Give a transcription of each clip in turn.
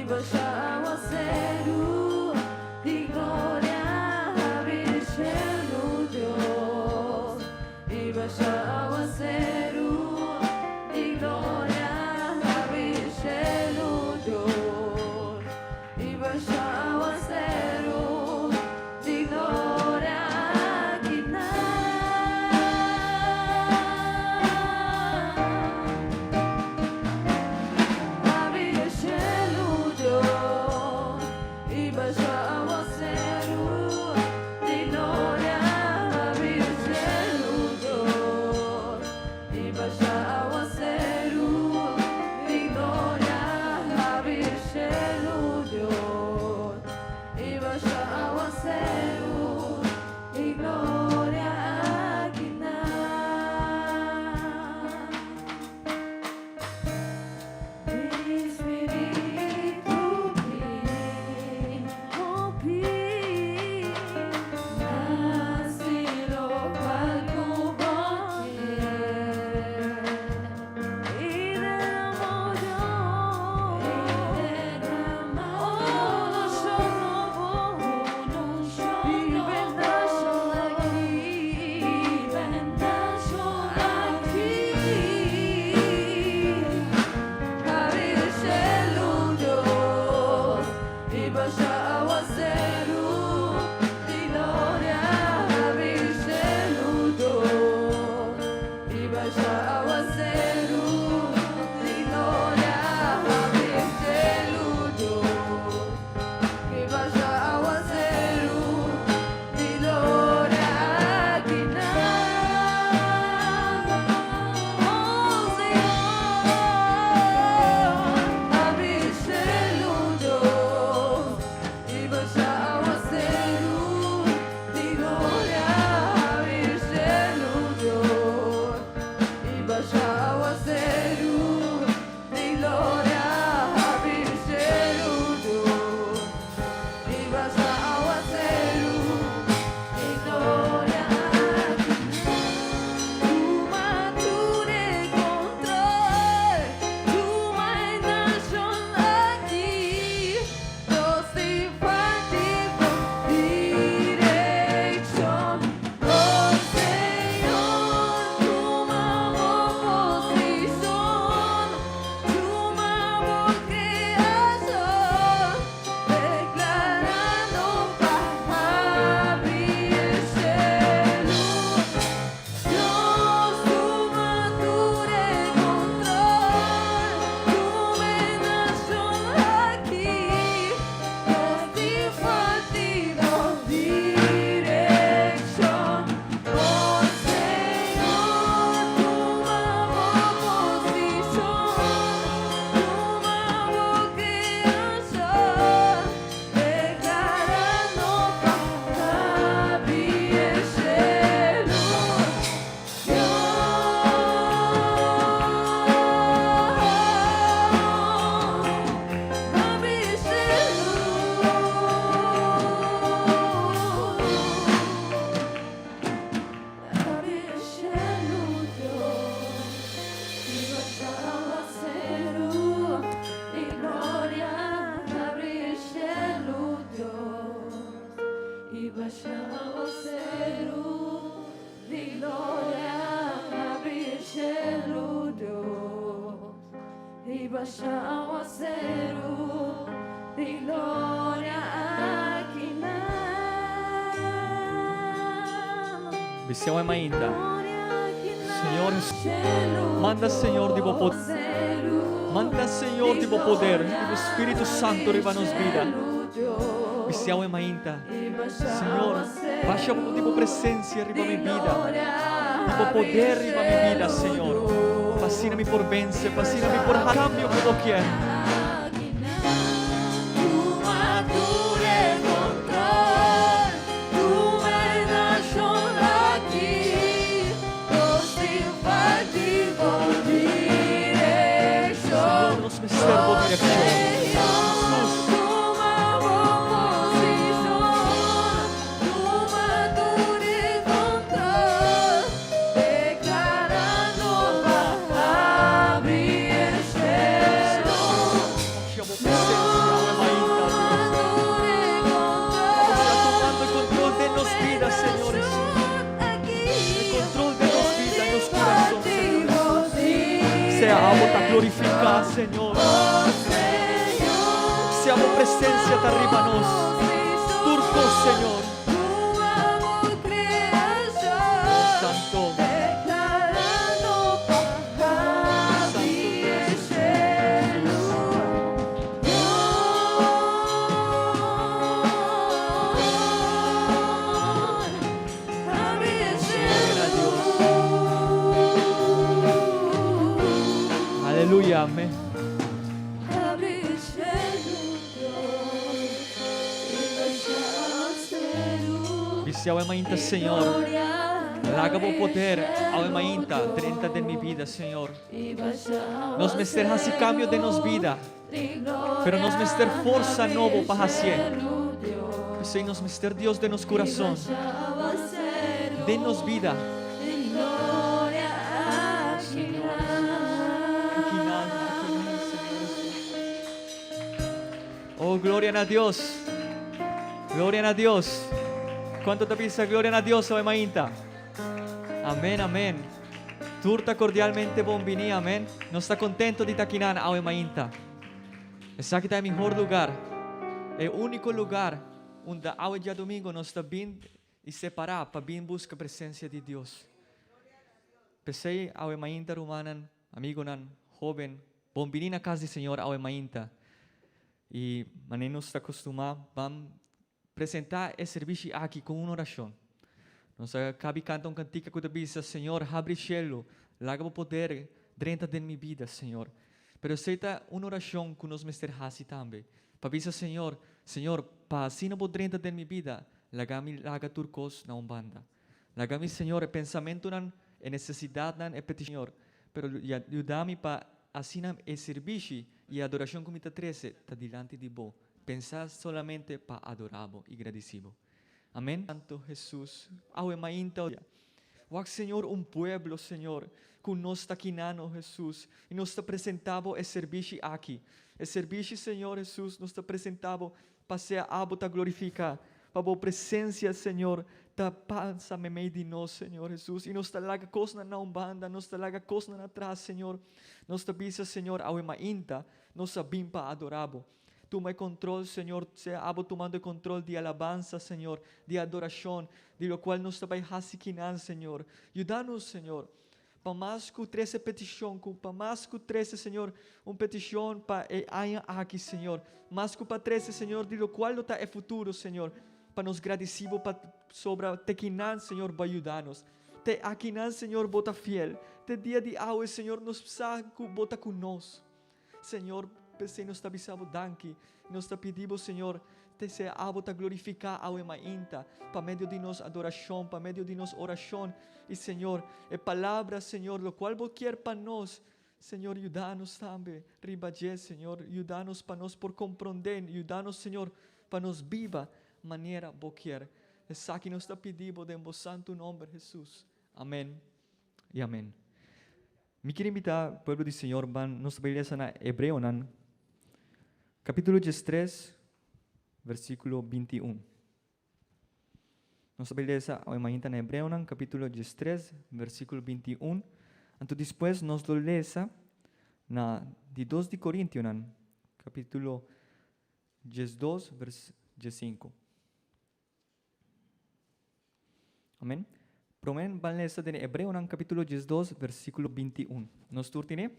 Basha awaseru di gloria habri shelu, Dios. I basha awaseru di gloria habri shelu, Dios. I basha awaseru di gloria akinan. Habri shelu, Dios. I basha awaseru di gloria habri shelu, Dios. I basha awaseru di gloria habri shelu, Dios. I basha awaseru di gloria akinan. Spiritu bin, hopi, hasi lokual ku Bo kier. I drama, Dios, un unshon nobo, hiba e nashon aki, aki. Habri shelu, Dios, i basha awaseru di gloria. Habri shelu, Dios, i basha awaseru di gloria. Habri shelu, Dios, i basha awaseru di gloria akinan. Oh Señor, habri shelu, Dios, i basha awaseru di gloria. Habri shelu, Dios, i basha awaseru di gloria. Habri shelu, Dios, i basha awaseru di gloria. Tuma tur e control, tuma e nashon aki, nos tin falta di direkshon. Oh Señor, tuma bo posishon, tuma bo kreashon, deklarando pa habri shelu. Dios, tuma tur e control, tuma e nashon aki, nos tin falta di direkshon. Oh Señor, tuma bo posishon, tuma bo kreashon, deklarando pa habri shelu. Dios, habri shelu. Habri shelu, Dios, i basha awaseru di gloria. Habri shelu, Dios, i basha awaseru di gloria. Habri shelu, Dios, i basha awaseru di gloria akinan. Bis'é awe mainta. Señor, manda, Señor, di bo poder. Manda, Señor, di bo poder, di bo Spiritu Santu riba nos bida. Bis'é awe mainta. Señor, basha di bo presensia riba mi bida. Di bo poder riba mi bida, Señor. Pa asina mi por vense, pa asina mi por kambio ku Bo kier. Tuma tur e control, tuma e nashon aki, nos tin falta di direkshon. Señor, nos mester bo direkshon. Señor, tuma bo posishon, tuma tur e control, deklarando pa habri shelu. glorifiká, Señor. Sea bo presencia ta riba nos. Tur kos, Señor. Oh, Santo. Santo Dios, Jesús. Gloria a Dios. Aleluya, amén. Bisa awe mainta, Señor. Laga bo poder awe mainta drenta den mi bida, Señor. Nos mester hasi cambio den nos bida. Pero nos mester forsa nobo pa hacié. P'esei nos mester Dios den nos curason, den nos bida. Señor Jesús, akinan, akinan, Señor Jesús. Oh, gloria na Dios. Gloria na Dios. Cuanto ta bisa gloria na Dios awe mainta? Amén, amén. Tur ta cordialmente bon bini, amén. Nos ta contento di ta akinan awe mainta. Esaki ta e mihor lugar, e único lugar unda awe diadomingo nos ta bin i separá pa bin busca presencia di Dios. P'esei awe mainta rumannan, amigonan, hóben, bon bini na cas di Señor awe mainta. I manera nos ta costumá, ban Presentá e servishi aki ku un orashon. Nos a kabi kanta un kantika ku ta bisa, Señor, habri shelu, laga bo poder drenta den mi bida, Señor. Pero esei ta un orashon ku nos mester hasi tambe, pa bisa Señor, Señor, pa asina bo drenta den mi bida, laga mi laga tur kos na un banda. Laga mi, Señor, e pensamentunan, e nesesidatnan, e petishon, pero yuda mi pa asina e sirbishi i e adorashon ku mi ta trese ta dilanti di bo. Pensa solamente pa adorá bo i gradisí bo. Amen. Santo Hesus, awe mainta o dia. Wak Señor un pueblo, Señor, ku nos ta kinan, o Hesus, i nos ta presentá bo e serbishi aki. E serbishi, Señor Hesus, nos ta presentá bo pa sea abo ta glorifiká, pa bo presensia, Señor, ta pasa meimei di nos, Señor Hesus, i nos ta laga kosnan na un banda, nos ta laga kosnan atras, Señor. Nos ta bisa, Señor, awe mainta nos a bin pa adorá bo. Tuma e control, Señor, sea abo tumando e control di alabansa, Señor, di adoracion, di locual nos ta bay haci kinan, Señor. Yuda nos, Señor, pa mas cu trece peticion, cu pa mas cu trece, Señor, un peticion pa e aña aki, Señor, mas cu pa trece, Señor, di locual lo ta e futuro, Señor, pa nos gradici Bo pa sobra te kinan, Señor, Bo a yuda nos. Te akinan, Señor, Bo ta fiel. Te dia di awe, Señor, nos sa cu Bo ta cu nos. Señor, p'esei nos ta bisa Bo danki. Nos ta pidi Bo, Señor, te sea Abo ta glorifiká awe mainta pa medio di nos adorashon, pa medio di nos orashon. I, Señor, e palabra, Señor, lokual Bo kier pa nos, Señor, yuda nos tambe riba dje, Señor. Yuda nos pa nos por komprondé. Yuda nos, Señor, pa nos biba manera Bo kier. Esaki nos ta pidi Bo den Bo santu nomber, Hesus. Amen i amen. Mi kier invitá pueblo di Señor ban nos ta bai lesa na Hebreonan capítulo diestres versículo 21. Nos ta bai lesa awe mainta na Hebreonan capítulo 13 versículo 21. Anto despues nos lo lesa na di dos di Corintionan capítulo 12 vers 15. Amen. Promé ban lesa den Hebreonan capítulo 12 versículo 21. Nos tur tine?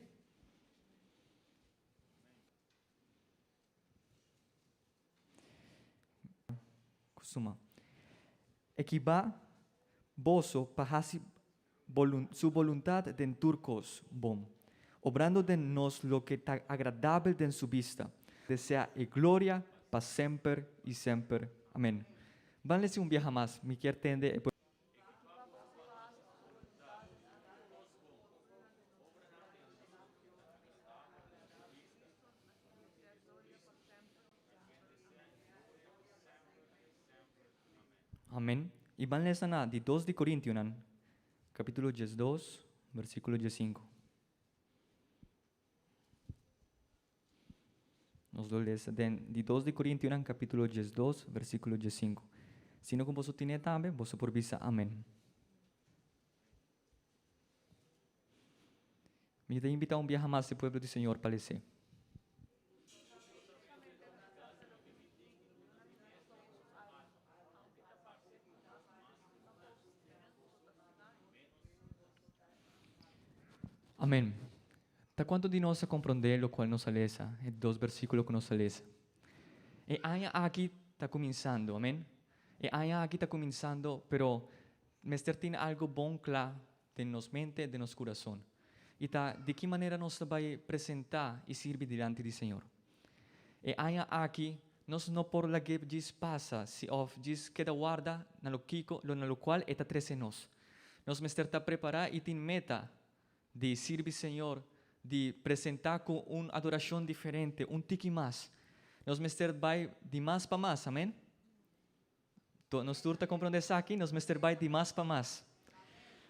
Kusuma. Ekibá boso pa hasi su boluntat den tur kos bon, obrando den nos loke ta agradabel den su bista. Desea e gloria pa semper i semper. Amen. Ban lesi un biaha mas, mi kier tende e. Amen. I ban lesa na di dos di Korintionan, kapítulo 12, versíkulo 15. Nos lo lesa den di dos di Korintionan, kapítulo 12, versíkulo 15. Si no ku boso tine tambe, boso por bisa amen. Mi ta invitá un biaha mas e pueblo di Señor pa les'é. Amén. Ta kuantu di nos a komprondé lokual nos a lesa, e dos bersíkulo ku nos a lesa? E aña aki ta kuminsando, amén. E aña aki ta kuminsando, pero mester tin algu bon kla den nos mente, den nos kurason. I ta di ki manera nos ta bai presentá i sirbi dilanti di Señor. E aña aki nos no por lag'é djis pasa si òf djis keda warda na lo kiko lo na lokual e ta trese nos. Nos mester ta prepará i tin meta di sirbi Señor, di presentá ku un adorashon diferente, un tiki mas. Nos mester bai di mas pa mas, amen? Nos tur ta komprondé esaki? Nos mester bai di mas pa mas.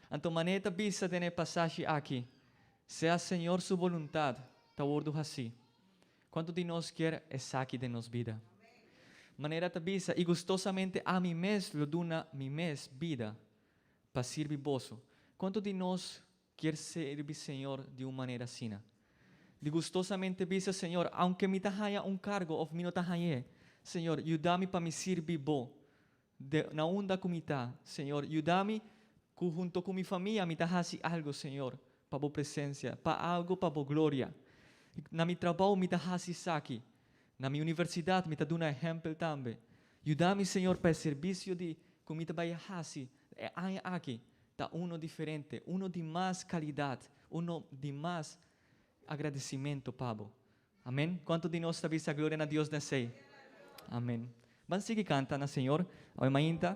Anto manera ta bisa den e pasashi aki, Sea Señor su boluntat ta wordu hasí. Kuantu di nos kier esaki den nos bida? Manera ta bisa, I gustosamente ami mes lo duna mi mes bida pa sirbi boso. Kuantu di nos kier sirbi Señor di un manera asina? Di gustosamente bisa, Señor, aunke mi ta haña un kargo òf mi no ta hañ'é, Señor, yuda mi pa mi sirbi Bo de na unda ku mi ta. Señor, yuda mi ku hunto ku mi famia mi ta hasi algo, Señor, pa Bo presensia, pa algo pa Bo gloria. Na mi trabou mi ta hasi esaki. Na mi universidat mi ta duna ehèmpel tambe. Yuda mi, Señor, pa e serbisio di ku mi ta bai hasi e aña aki ta uno diferente, uno di mas kalidat, uno di mas agradesimentu pa Bo. Amen. Kuantu di nos ta bisa gloria na Dios den esei? Amen. Ban sigui kanta na Señor awe mainta.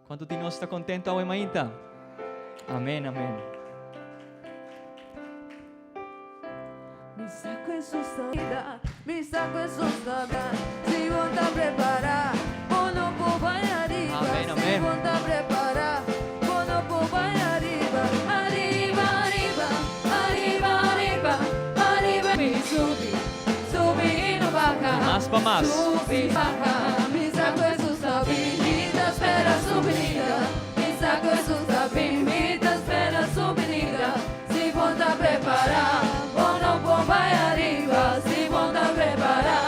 Kuantu di nos ta kontentu awe mainta? Amen, amen. Mi sa ku Hesus ta bida, mi sa ku Hesus ta bida. Si bo ta prepará, bo no por bai ariba. Amen, Si amen. bo ta prepará, bo no por bai ariba. Ariba, ariba, ariba, ariba, ariba. Mi subi, subi i no baha. Di mas pa mas. Subi, baha. Mi sa ku Hesus ta bin, mi ta spera su binida. Mi sa ku Hesus ta bin, mi ta spera su binida. Si bo ta prepará, bo no por bai ariba. Si bo ta prepará,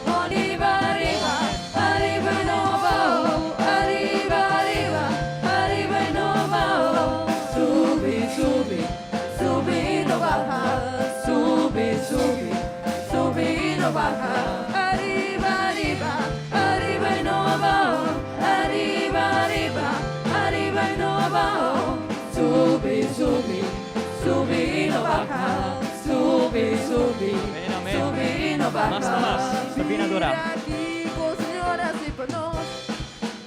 bo riba, ariba, ariba i no abao. Ariba, ariba, ariba i no abao. Subi, subi, subi i no baha. Subi, subi, subi i no baha. Ariba, ariba, ariba i no abao. Ariba, ariba, ariba i no abao. Subi, subi, subi i no baha. Subi, subi, Amén, amén. subi i no baha. Mas pa mas. Ta bin adorá. Mira kiko Señor a hasi pa nos.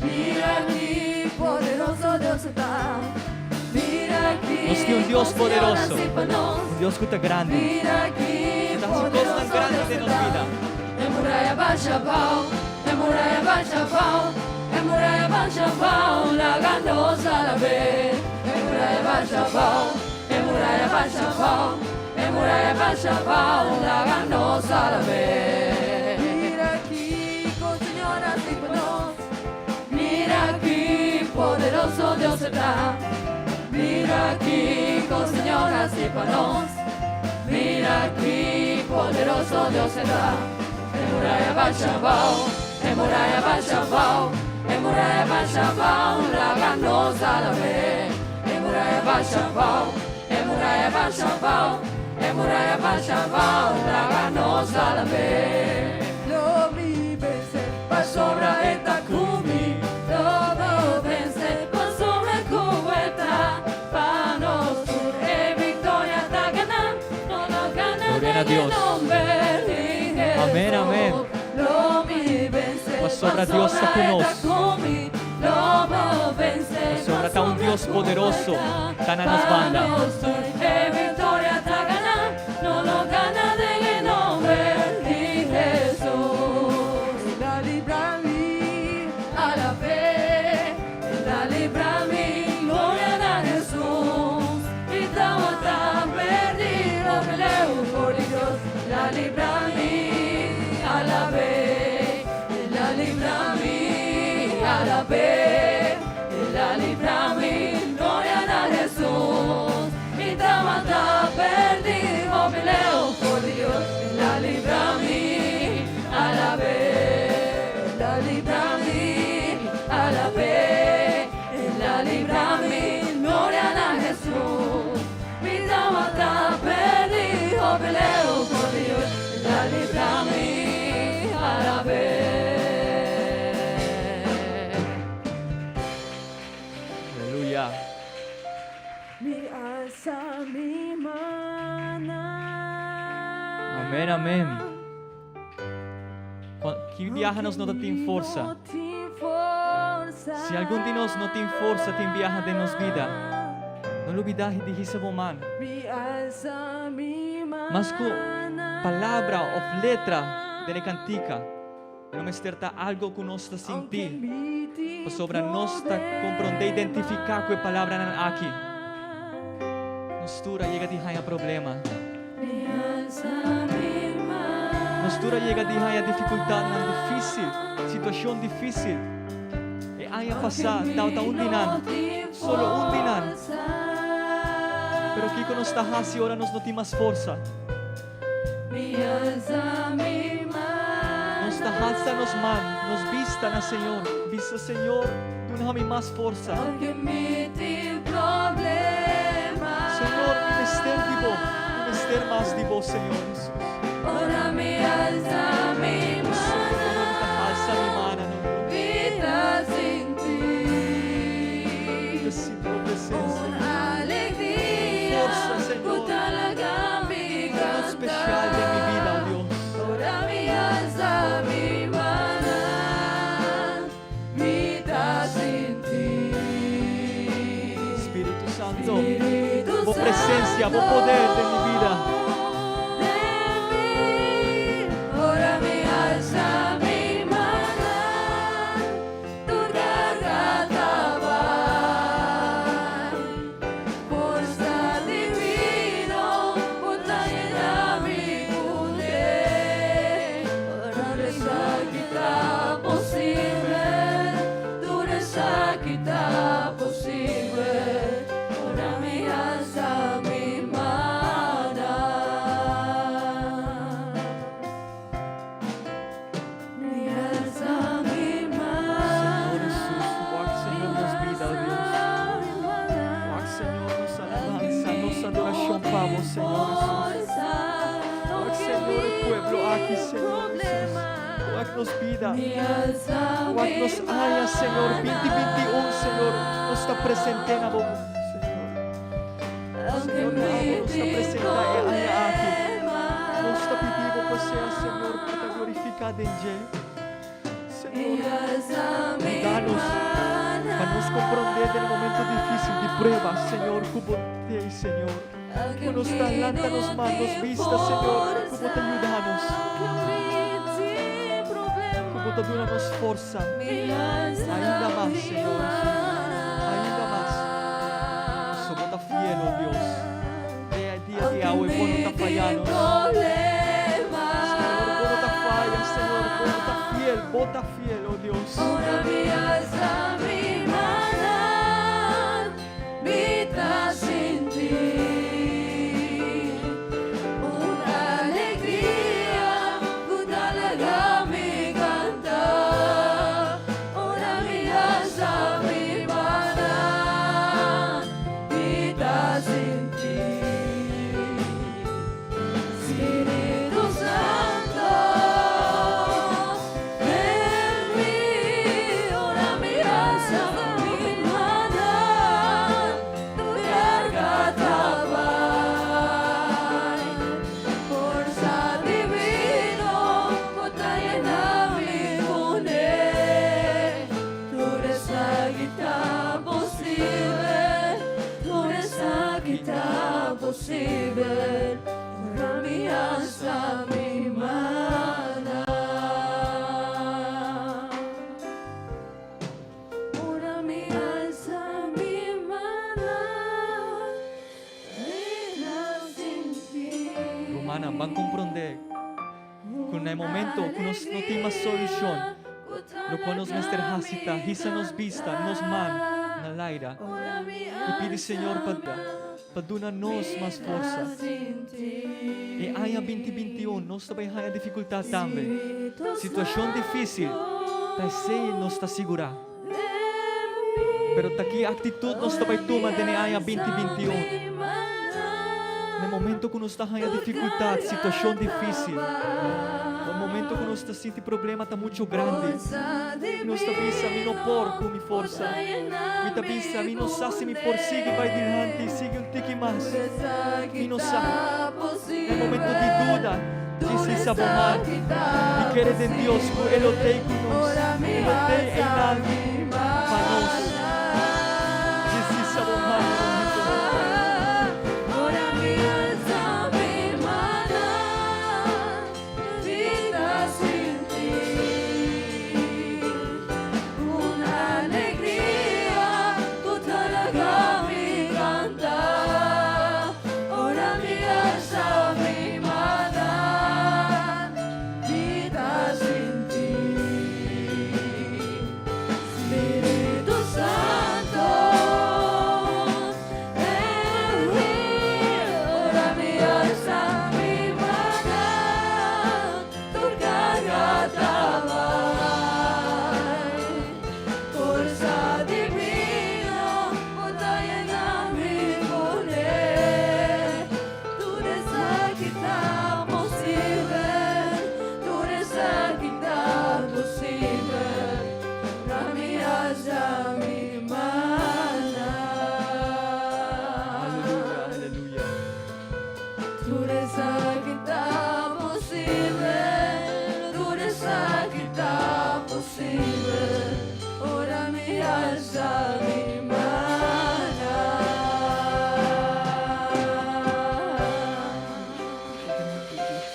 Mira ki poderoso Dios ta. Mira Nos tin un Dios kiko Señor a poderoso. hasi pa nos. Un Dios ku ta grandi. Mira ki Ku ta hasi kosnan poderoso grandi Dios den nos ta. bida. E muraya basha abao, e muraya basha abao, e muraya basha abao, laga nos alab'é. E muraya basha abao, e muraya basha abao, e muraya basha abao, laga nos alab'é. Mira kiko Señor a hasi pa nos, mira ki poderoso Dios e ta. Mira kiko Señor a hasi pa nos, mira ki poderoso Dios e ta. E muraya basha abao, e muraya basha abao, e muraya basha abao, laga nos alab'é. E muraya basha abao, e muraya basha abao, e muraya basha abao, laga nos alab'é. Lo mi vense, pasobra e ta ku mi. Lo mi vense, pasobra ku e ta pa nos tur. E viktoria ta gana, no lo gana Gloria na den e Dios. nomber di Amén, amén. Jesús. Lo mi vense, Pasobra Dios ta pasobra ku e nos. ta ku mi. Lo mi vense, Pasobra ta un pasobra Dios ku e poderoso ta ta na nos pa banda. nos tur. E viktoria ta gana, no lo gana den e nomber di Jesús. El a libra mi, alab'é. El a libra mi, gloria na Jesús. Mi tabata perdí, hopi leu for di Dios. El a libra mi, alab'é. El a libra mi, alab'é. El a libra mi, gloria na Jesús. Mi tabata perdí. libra mi, alab'é, El a libra mi, gloria na Hesus. Mi tabata perdí, hopi leu for di Dios, El a libra mi, alab'é. Aleluya. Mi alsa mi mannan. Amèn, amèn. Ki biaha nos no ta tin forsa? Si algun di nos no tin forsa tin biaha den nos bida, no lubidá di hisa bo man. Mas ku palabra òf letra den e kantika, e no mester ta algo ku nos ta sinti, pasobra nos ta komprondé, identifiká ku e palabranan aki. Nos tur a yega di haña problema. Nos tur a yega di haña difikultatnan difísil, situashon difísil. E aña pasá tabata un di nan, solo un di nan. Pero kiko nos ta hasi ora nos no tin mas forsa? Nos ta halsa nos man, nos bista na Señor, bisa, Señor, duna mi mas forsa. Señor, mi mester di Bo, mi mester mas di Bo, Señor Jesus. Señor, mi ta halsa mi mannan, oh Dios. Mi ta sinti Bo presencia. Forsa, Señor. Algo special den mi bida, oh Dios. Spiritu Santo, Bo presencia, Bo poder den mi bida. Señor Hesus, wak Señor nos bida, oh Dios. Wak Señor nos alabansa, nos adoracion pa Bo, Señor Hesus. Wak Señor e pueblo aki, Señor Hesus. Wak nos bida. Wak nos aña, Señor, 2021, Señor, nos ta presente na Bo, Señor. Señor, na abo nos ta presenta e aña aki. Nos ta pidi Bo pa sea, Señor, cu ta glorifica den dje. Señor, yuda nos pa nos comprende den e momento dificil di prueba, Señor, cu Bo t'ey, Señor. Cu nos ta lanta nos man, nos bista, Señor, cu Bo ta yuda nos. Cu Bo ta duna nos forsa ainda mas, Señor Jesus, ainda mas. Pasobra Bo ta fiel, oh Dios. Te e dia di awe Bo no ta faya nos. Señor, Bo no ta faya, Señor, Bo no ta fiel, Bo ta fiel, oh Dios. Rumannan, ban komprondé ku na e momento ku nos no tin mas solushon, lokual nos mester hasi ta hisa nos bista, nos man na laira i pidi Señor pa pa duna nos mas forsa. E aña 2021 nos ta bai haña difikultat tambe. Situashon difísil. Ta esei nos ta sigurá. Pero ta ki aktitut nos ta bai tuma den e aña 2021? Na e momento ku nos ta haña difikultat, situashon difísil, o e momento ku nos ta sinti problema ta muchu grandi, nos ta bisa, Mi no por ku mi forsa. Mi ta bisa, Mi no sa si mi por sigui bai dilanti, sigui un tiki mas. Mi no sa. Na e momento di duda, djis hisa bo man i kere den Dios ku E lo tei ku nos, E lo tei einan pa nos. Djis hisa bo man na momento Aleluya, aleluya. Tur esaki ta posibel, tur esaki ta posibel, ora mi alsa mi mannan. Grandi Dios.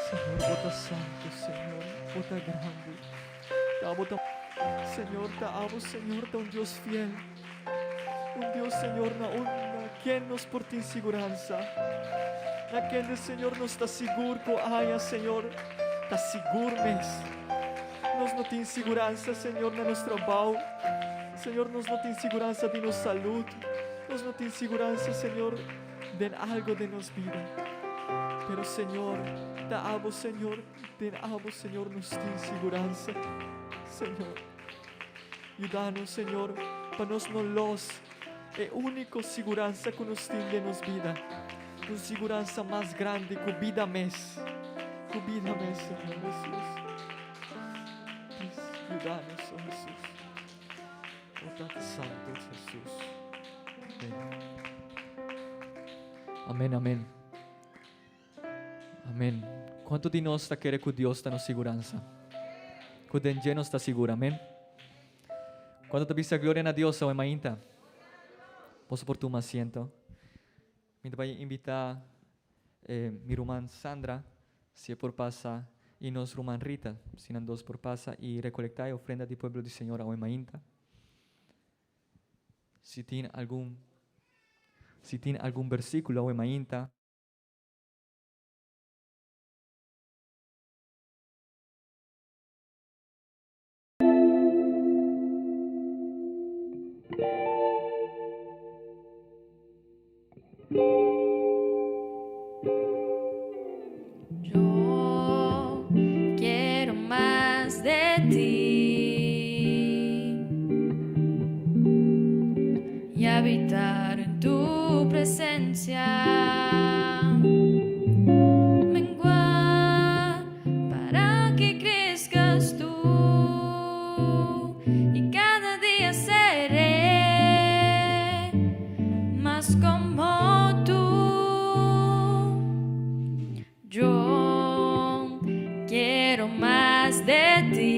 Señor, bo ta santo, Señor, bo ta grandi. Ta abo ta Señor, ta abo, Señor, ta un Dios fiel. Un Dios, Señor, na unda ken nos por tin siguransa. Na kende, Señor, nos ta sigur ku aña, Señor, ta sigur mes. Nos no tin siguransa, Señor, na nos trabou. Señor, nos no tin siguransa di nos salud. Nos no tin siguransa, Señor, den algo den nos bida. Pero, Señor, ta abo, Señor, den abo, Señor, nos tin siguransa. Señor. Yuda nos, Señor, pa nos no los e úniko siguransa ku nos tin den nos bida, un siguransa mas grandi ku bida mes, ku bida mes, Señor Hesus. Please, yuda nos, oh Hesus. Oh Tata Santo Hesus. Amén. Amén, amén. Amén. Kuantu di nos ta kere ku Dios ta nos siguransa? Ku den dje nos ta sigur, amén? Kuantu ta bisa gloria na Dios awe mainta? Boso por tuma asiento. Mi ta bai invitá eh, mi ruman Sandra, si e por pasa, i nos ruman Rita, si nan dos por pasa i rekolektá e ofrenda di pueblo di Señor awe mainta. Si tin algun, si tin algun versíkulo awe mainta. Yo quiero más de ti y habitar en tu presencia. Menguar para que crezcas tú y cada día seré más como tú. Yo quiero más de ti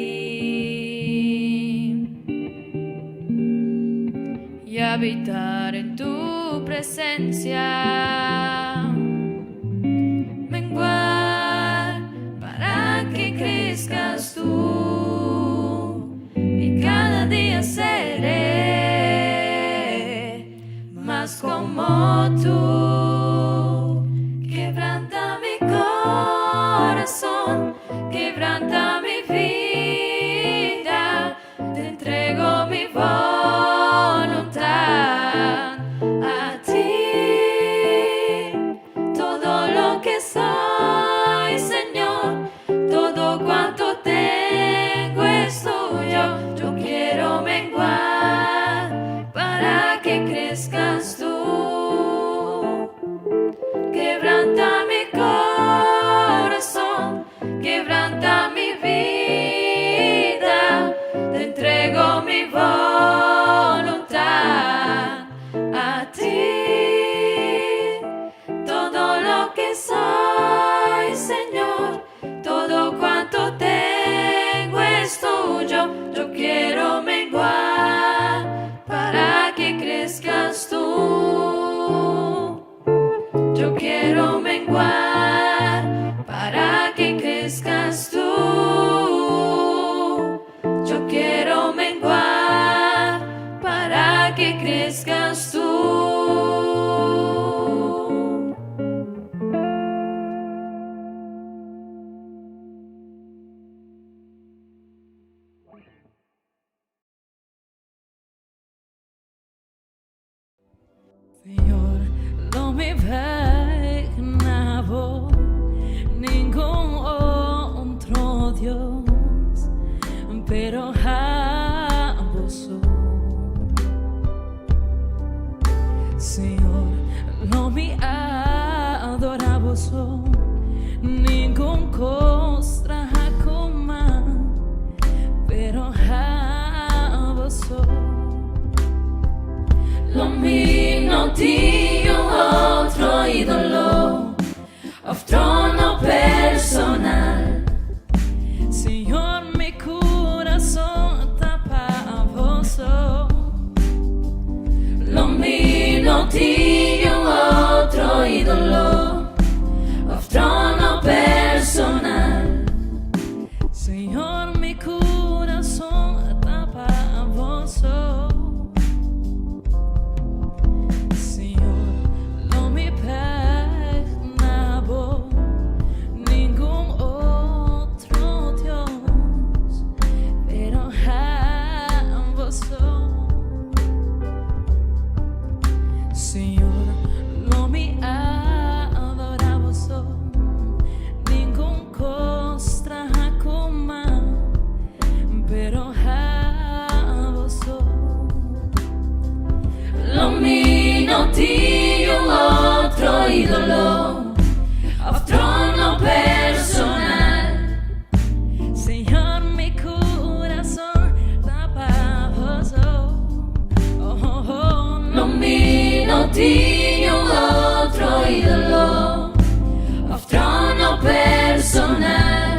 y habitar en tu presencia. Menguar para que crezcas tú y cada día seré más como tú. Quebranta mi corazón, quebranta mi vida, te entrego mi voluntad a ti. Todo lo que soy, Señor, todo cuanto tengo. mi bek na bo ningun otro Dios, pero abo so. Señor, lo mi adorá bo so, ningun kos traha ku man, pero abo so. Lo mi no tin otro ídolo, òf trono personal. Señor, mi kurason ta pa bo so. Lo mi no tin otro ídolo, òf trono personal. Señor, mi kurason ta pa bo so. Señor, lo mi bek na bo ningun otro Dios, pero abo so. Señor, lo mi adorá bo so, ningun kos traha ku man, pero abo so. Lo mi no tin otro ídolo, òf trono personal. Señor, mi kurason ta pa bo so. Oh. Lo mi no tin otro ídolo, òf trono personal.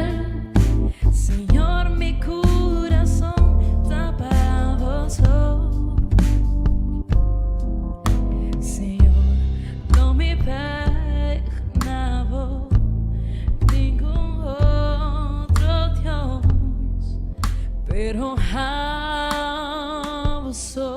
Señor, mi kurason ta pa bo so. Señor, lo mi bek na bo ningun otro Dios, pero abo so.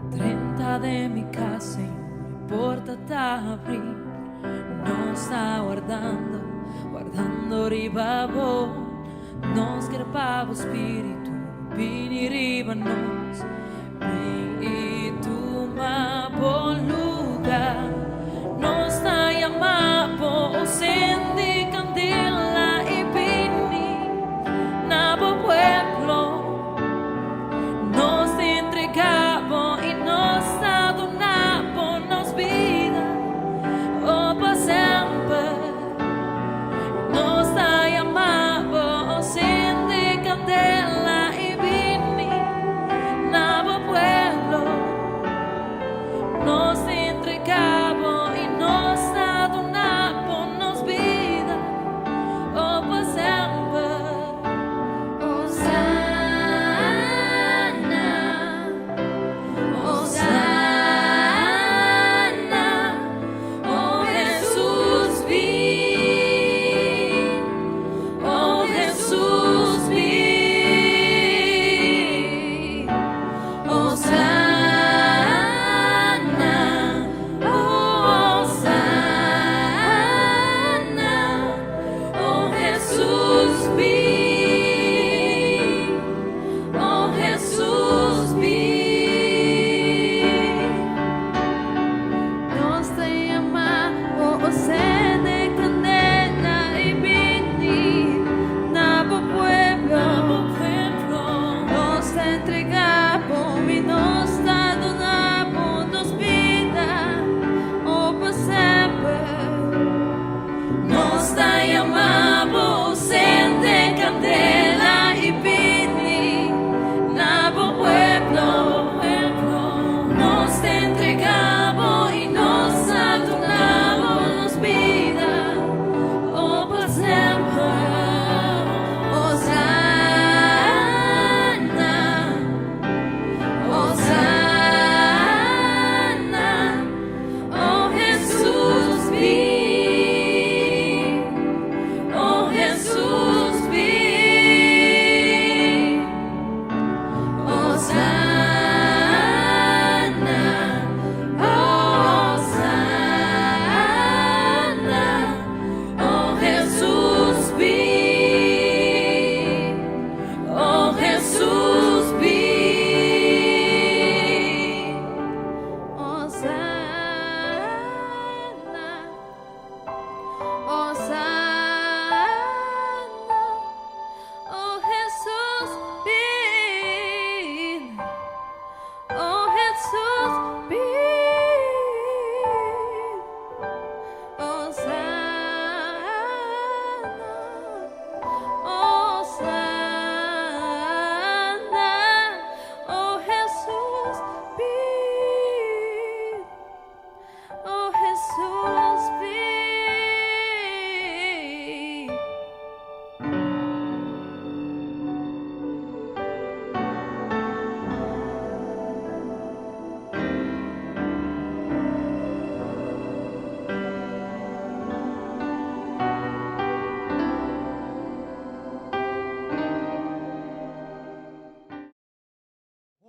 Drenta den mi kas, Señor, e porta ta habrí. Nos ta wardando, wardando riba bo. Nos ke pa bo Spiritu bini riba nos. Bin i tuma bo lugá. Nos ta yama bo, sende kandela i bini na bo pueblo. Nos ta entregá bo i nos ta duna bo nos bida, oh, pa semper. Nos ta yama bo, sende kandela i bini na bo pueblo. Nos ta entregá bo i nos ta duna bo nos bida, oh, pa semper. Hosana, Hosana, oh Jesus bin, oh Jesus bin. Hosana, oh Hosana, oh Jesus bin, oh Jesus bin. Nos ta yama bo, sende kandela i bini na bo pueblo. Pueblo. Nos ta entregá bo i nos ta duna bo nos bida, oh, pa semper. Nos ta yama bo, sende kandela i bini na bo pueblo. Pueblo. Nos ta entregá bo i nos ta duna bo nos bida, oh, pa semper. Hosana,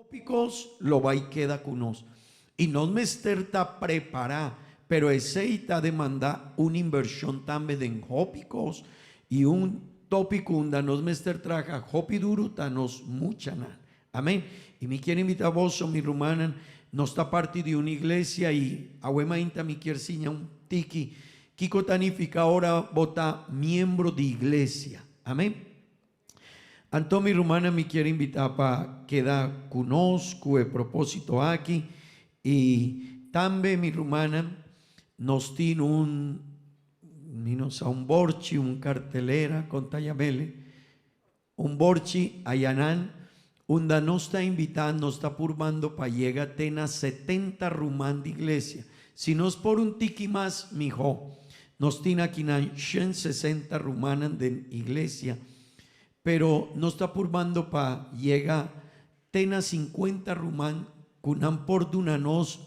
Hopi kos lo bai keda ku nos i nos mester ta prepará, pero esei ta demandá un invershon tambe den hopi kos i un tópiko unda nos mester traha hopi duru ta nos muchanan. Amén. I mi kier invitá boso, mi rumannan, nos ta parti di un iglesia i awe mainta mi kier siña un tiki kiko ta nifiká ora bo ta miembro di iglesia. Amén. Anto mi rumannan mi kier invitá pa keda ku nos ku e propósito aki i tambe mi rumannan nos tin un mi no sa un borchi un kartelera kon ta yam'el un borchi ayanan unda nos ta invitá nos ta purbando pa yega te na 70 ruman di iglesia si nos por un tiki mas mihó. Nos tin akinan 160 rumannan den iglesia, pero nos ta purbando pa yega te na 50 ruman ku nan por duna nos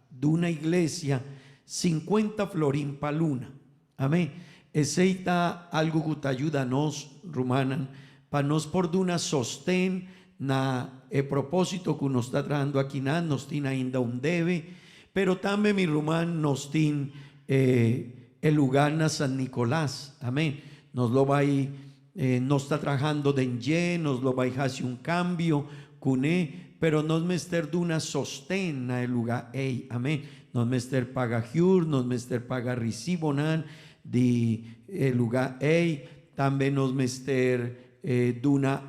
duna iglesia 50 florin pa luna. Amén. Esei ta algu ku ta yuda nos, rumannan, pa nos por duna sosten na e propósito ku nos ta trahando akinan. Nos tin ainda un debe, pero tambe, mi ruman, nos tin e lugá na San Nicolas. Amén. Nos lo bai, nos ta trahando den dje, nos lo bai hasi un kambio kuné, pero nos mester duna sosten na e lugá ei. Amén. Nos mester paga huur, nos mester paga risibonan di e lugá ei. Tambe nos mester duna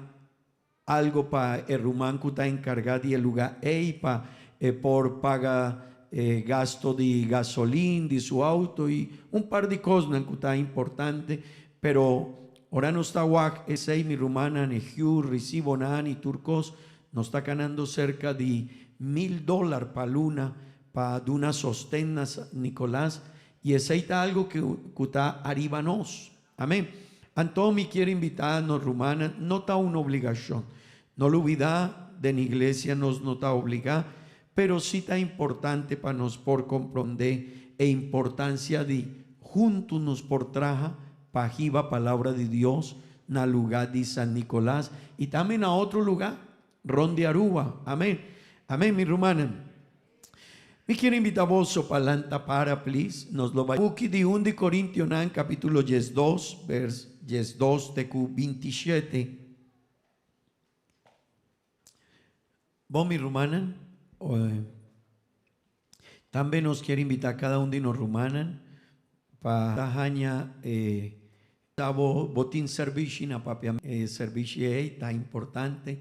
algo pa e ruman ku ta enkargá di e lugá ei pa e por paga e gasto di gasolin di su outo i un par di kosnan ku ta importante. Pero ora nos ta wak esei, mi rumannan, e huur, risibonan i tur kos, nos ta ganando serka di 1000 dòler pa luna pa duna sosten na San Nicolas i esei ta algo ku ta ariba nos. Amèn. Anto mi kier invitá nos rumannan, no ta un obligashon. No lubidá, den iglesia nos no ta obligá, pero sí ta importante pa nos por komprondé e importansia di huntu nos por traha pa hiba palabra di Dios na lugá di San Nicolas i tambe na otro lugá rònt di Aruba. Amèn. Amèn, mi rumannan. Mi kier invitá boso pa lanta para, please. Nos lo bai buki di 1 di Korintionan, kapítulo 12, vers 12 te ku 27. Bon, mi rumannan, tambe nos kier invitá kada un di nos rumannan pa haña e bo bo tin servishi na papia e servishi ei ta importante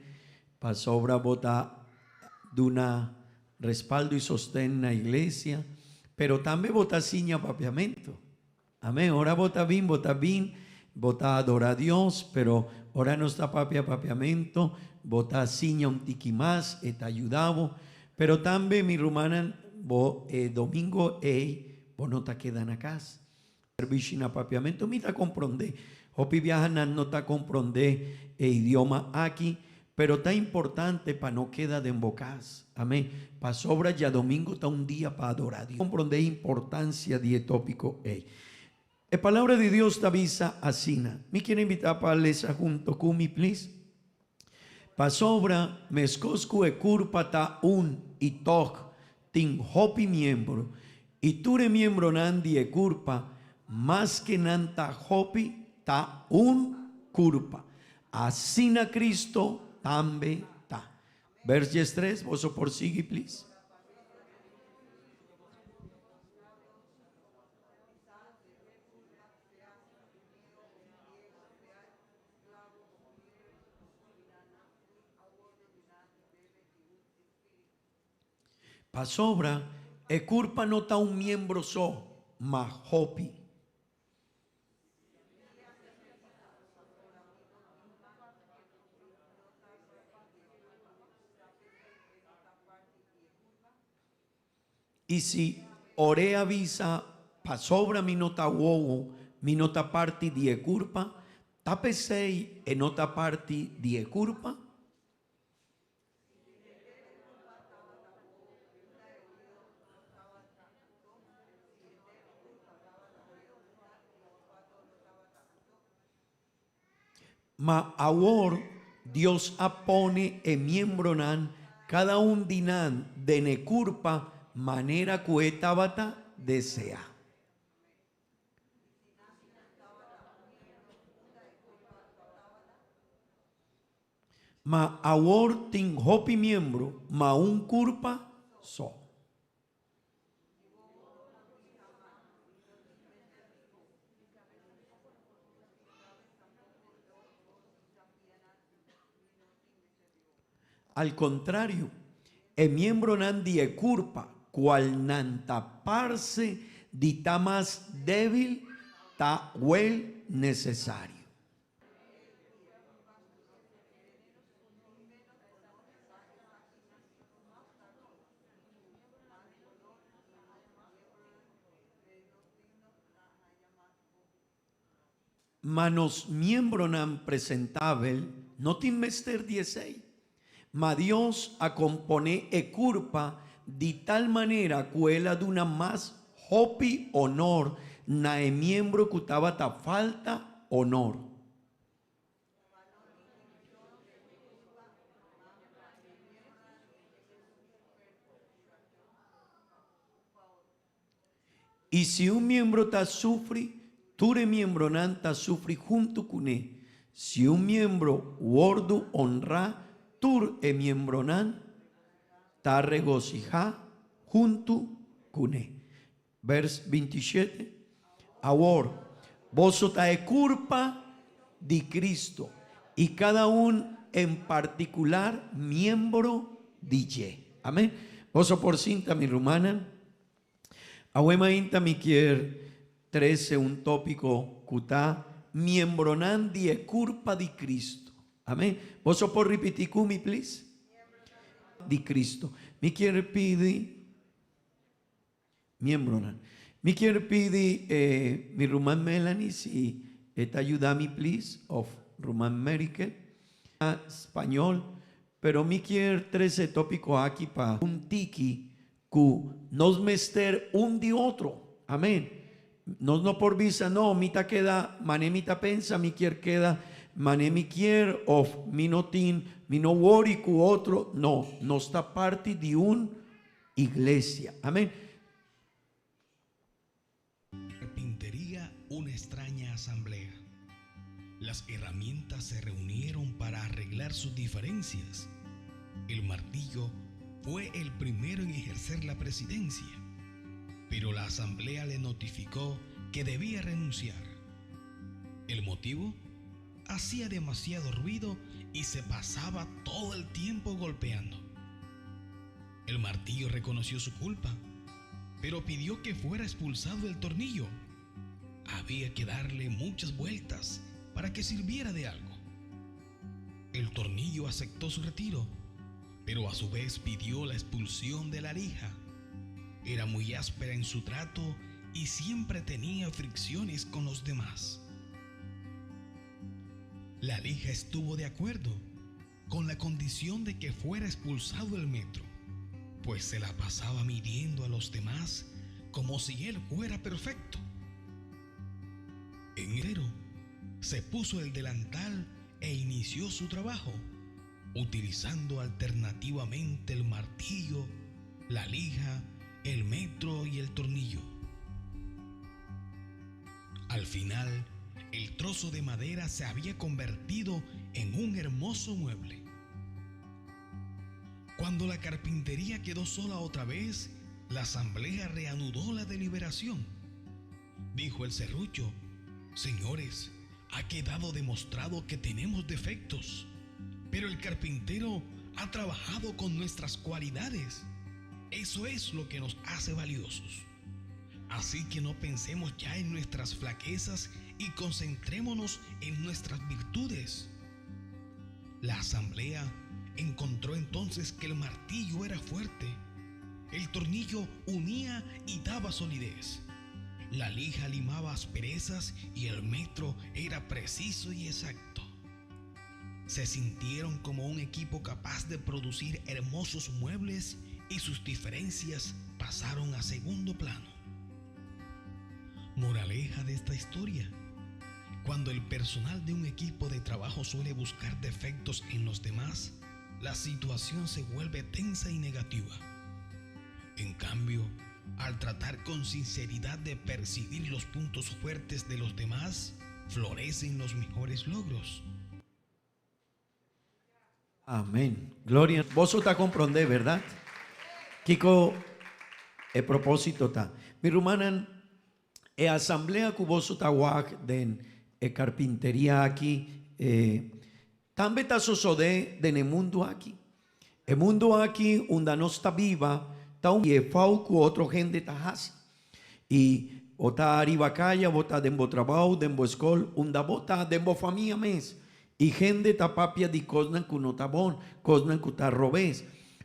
pasobra bo ta duna respaldo i sosten na iglesia, pero tambe bo ta siña papiamentu. Amèn. Ora bo ta bin, bo ta bin, bo ta adorá Dios, pero ora nos ta papia papiamentu, bo ta siña un tiki mas, e ta yuda bo. Pero tambe, mi rumannan, bo e domingo ei bo no ta keda na kas. Servishi na papiamentu mi ta komprondé. Hopi biaha nan no ta komprondé e idioma aki, pero ta importante pa no keda den bo kas. Amèn. Pasobra djadomingo ta un dia pa adorá Dios. Komprondé importansia di e tópiko ei. E Palabra di Dios ta bisa asina. Mi kier invitá pa lesa hunto ku mi, please. Pasobra meskos ku e kurpa ta un i tòg tin hopi miembro, i tur e miembronan di e kurpa, maske nan ta hopi, ta un kurpa. Asina Cristo tambe ta. Vers 13, boso por sigui, please. Pasobra e kurpa no ta un miembro so, ma hopi. I si orea bisa, Pasobra mi no ta wowo, mi no ta parti di e kurpa, ta p'esei e no ta parti di e kurpa? Ma awor Dios a pone e miembronan Kada un di nan den e kurpa manera ku e tabata deseá. Ma awor tin hopi miembro, ma un kurpa so. Al kontrario, e miembronan di e kurpa kual nan ta parse di ta mas débil ta wel nesesario. Ma nos miembronan presentabel no tin mester di esei. Ma Dios a komponé e kurpa di tal manera ku el a duna mas hopi onor na e miembro ku tabata falta onor. I si un miembro ta sufri, tur e miembronan ta sufri huntu kuné. Si un miembro wòrdu onrá, tur e miembronan ta regosihá huntu kuné. Bers 27, Awor, boso ta e kurpa di Cristo, i kada un en partikular miembro di dje. Amén. Boso por sinta, mi rumannan. Awe mainta mi kier trese un tópiko ku ta Miembronan di e Kurpa di Cristo. Amén. Boso por ripití ku mi, please? Di Cristo. Mi kier pidi miembronan. Mi kier pidi e mi ruman Melanie si e ta yuda mi, please, of ruman Merikel. Spañol, pero mi kier trese e tópiko aki pa un tiki Ku nos mester un di otro. Amen. Nos no por bisa, no, mi ta keda mane mi ta pensa, mi kier keda mane mi kier of mi no tin, mi no wori ku otro. No, nos ta parti di un iglesia. Amen. Carpintería una extraña asamblea. Las herramientas se reunieron para arreglar sus diferencias. El martillo fue el primero en ejercer la presidencia, pero la asamblea le notificó que debía renunciar. ¿El motivo? Hacía demasiado ruido y se pasaba todo el tiempo golpeando. El martillo reconoció su culpa, pero pidió que fuera expulsado el tornillo. Había que darle muchas vueltas para que sirviera de algo. El tornillo aceptó su retiro, pero a su vez pidió la expulsión de la lija. Era muy áspera en su trato y siempre tenía fricciones con los demás. La lija estuvo de acuerdo, con la condición de que fuera expulsado el metro, pues se la pasaba midiendo a los demás como si él fuera perfecto. En enero se puso el delantal e inició su trabajo, utilizando alternativamente el martillo, la lija, el metro y el tornillo. Al final, el trozo de madera se había convertido en un hermoso mueble. Cuando la carpintería quedó sola otra vez, la asamblea reanudó la deliberación. Dijo el serrucho, señores, ha quedado demostrado que tenemos defectos, pero el carpintero ha trabajado con nuestras cualidades. Eso es lo que nos hace valiosos. Así que no pensemos ya en nuestras flaquezas y concentrémonos en nuestras virtudes. La asamblea encontró entonces que el martillo era fuerte. El tornillo unía y daba solidez. La lija limaba asperezas y el metro era preciso y exacto. Se sintieron como un equipo capaz de producir hermosos muebles y sus diferencias pasaron a segundo plano. Moraleja de esta historia. Cuando el personal de un equipo de trabajo suele buscar defectos en los demás, la situación se vuelve tensa y negativa. En cambio, al tratar con sinceridad de percibir los puntos fuertes de los demás, florecen los mejores logros. Amén. Gloria. Boso ta komprondé, bèrdat? Kiko e propósito ta? Mi rumannan, e asamblea ku boso ta wak den e karpinteria aki, e tambe ta sosodé den e mundu aki. E mundu aki unda nos ta biba ta un e fou ku otro hende ta hasi. I bo ta ariba kaya, bo ta den bo trabou, den bo skol, unda bo ta, den bo famia mes. I hende ta papia di kosnan ku no ta bon, kosnan ku ta robes.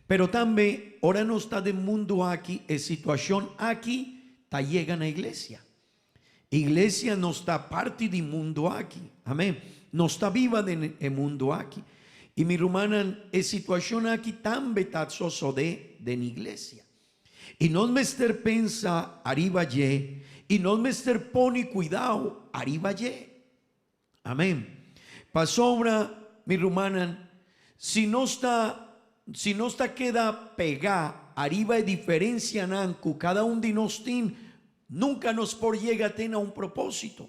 Pero tambe ora nos ta den mundu aki, e situashon aki ta yega na iglesia. Iglesia nos ta parti di mundu aki. Amen. Nos ta biba den e mundu aki. I mi rumannan, e situashon aki tambe ta sosodé den iglesia. I nos mester pensa ariba dje i nos mester pone kuidao ariba dje. Amen. Pasobra, mi rumannan, si nos ta si nos ta keda pegá ariba e diferensianan ku kada un di nos tin, nunka nos por yega te na un propósito.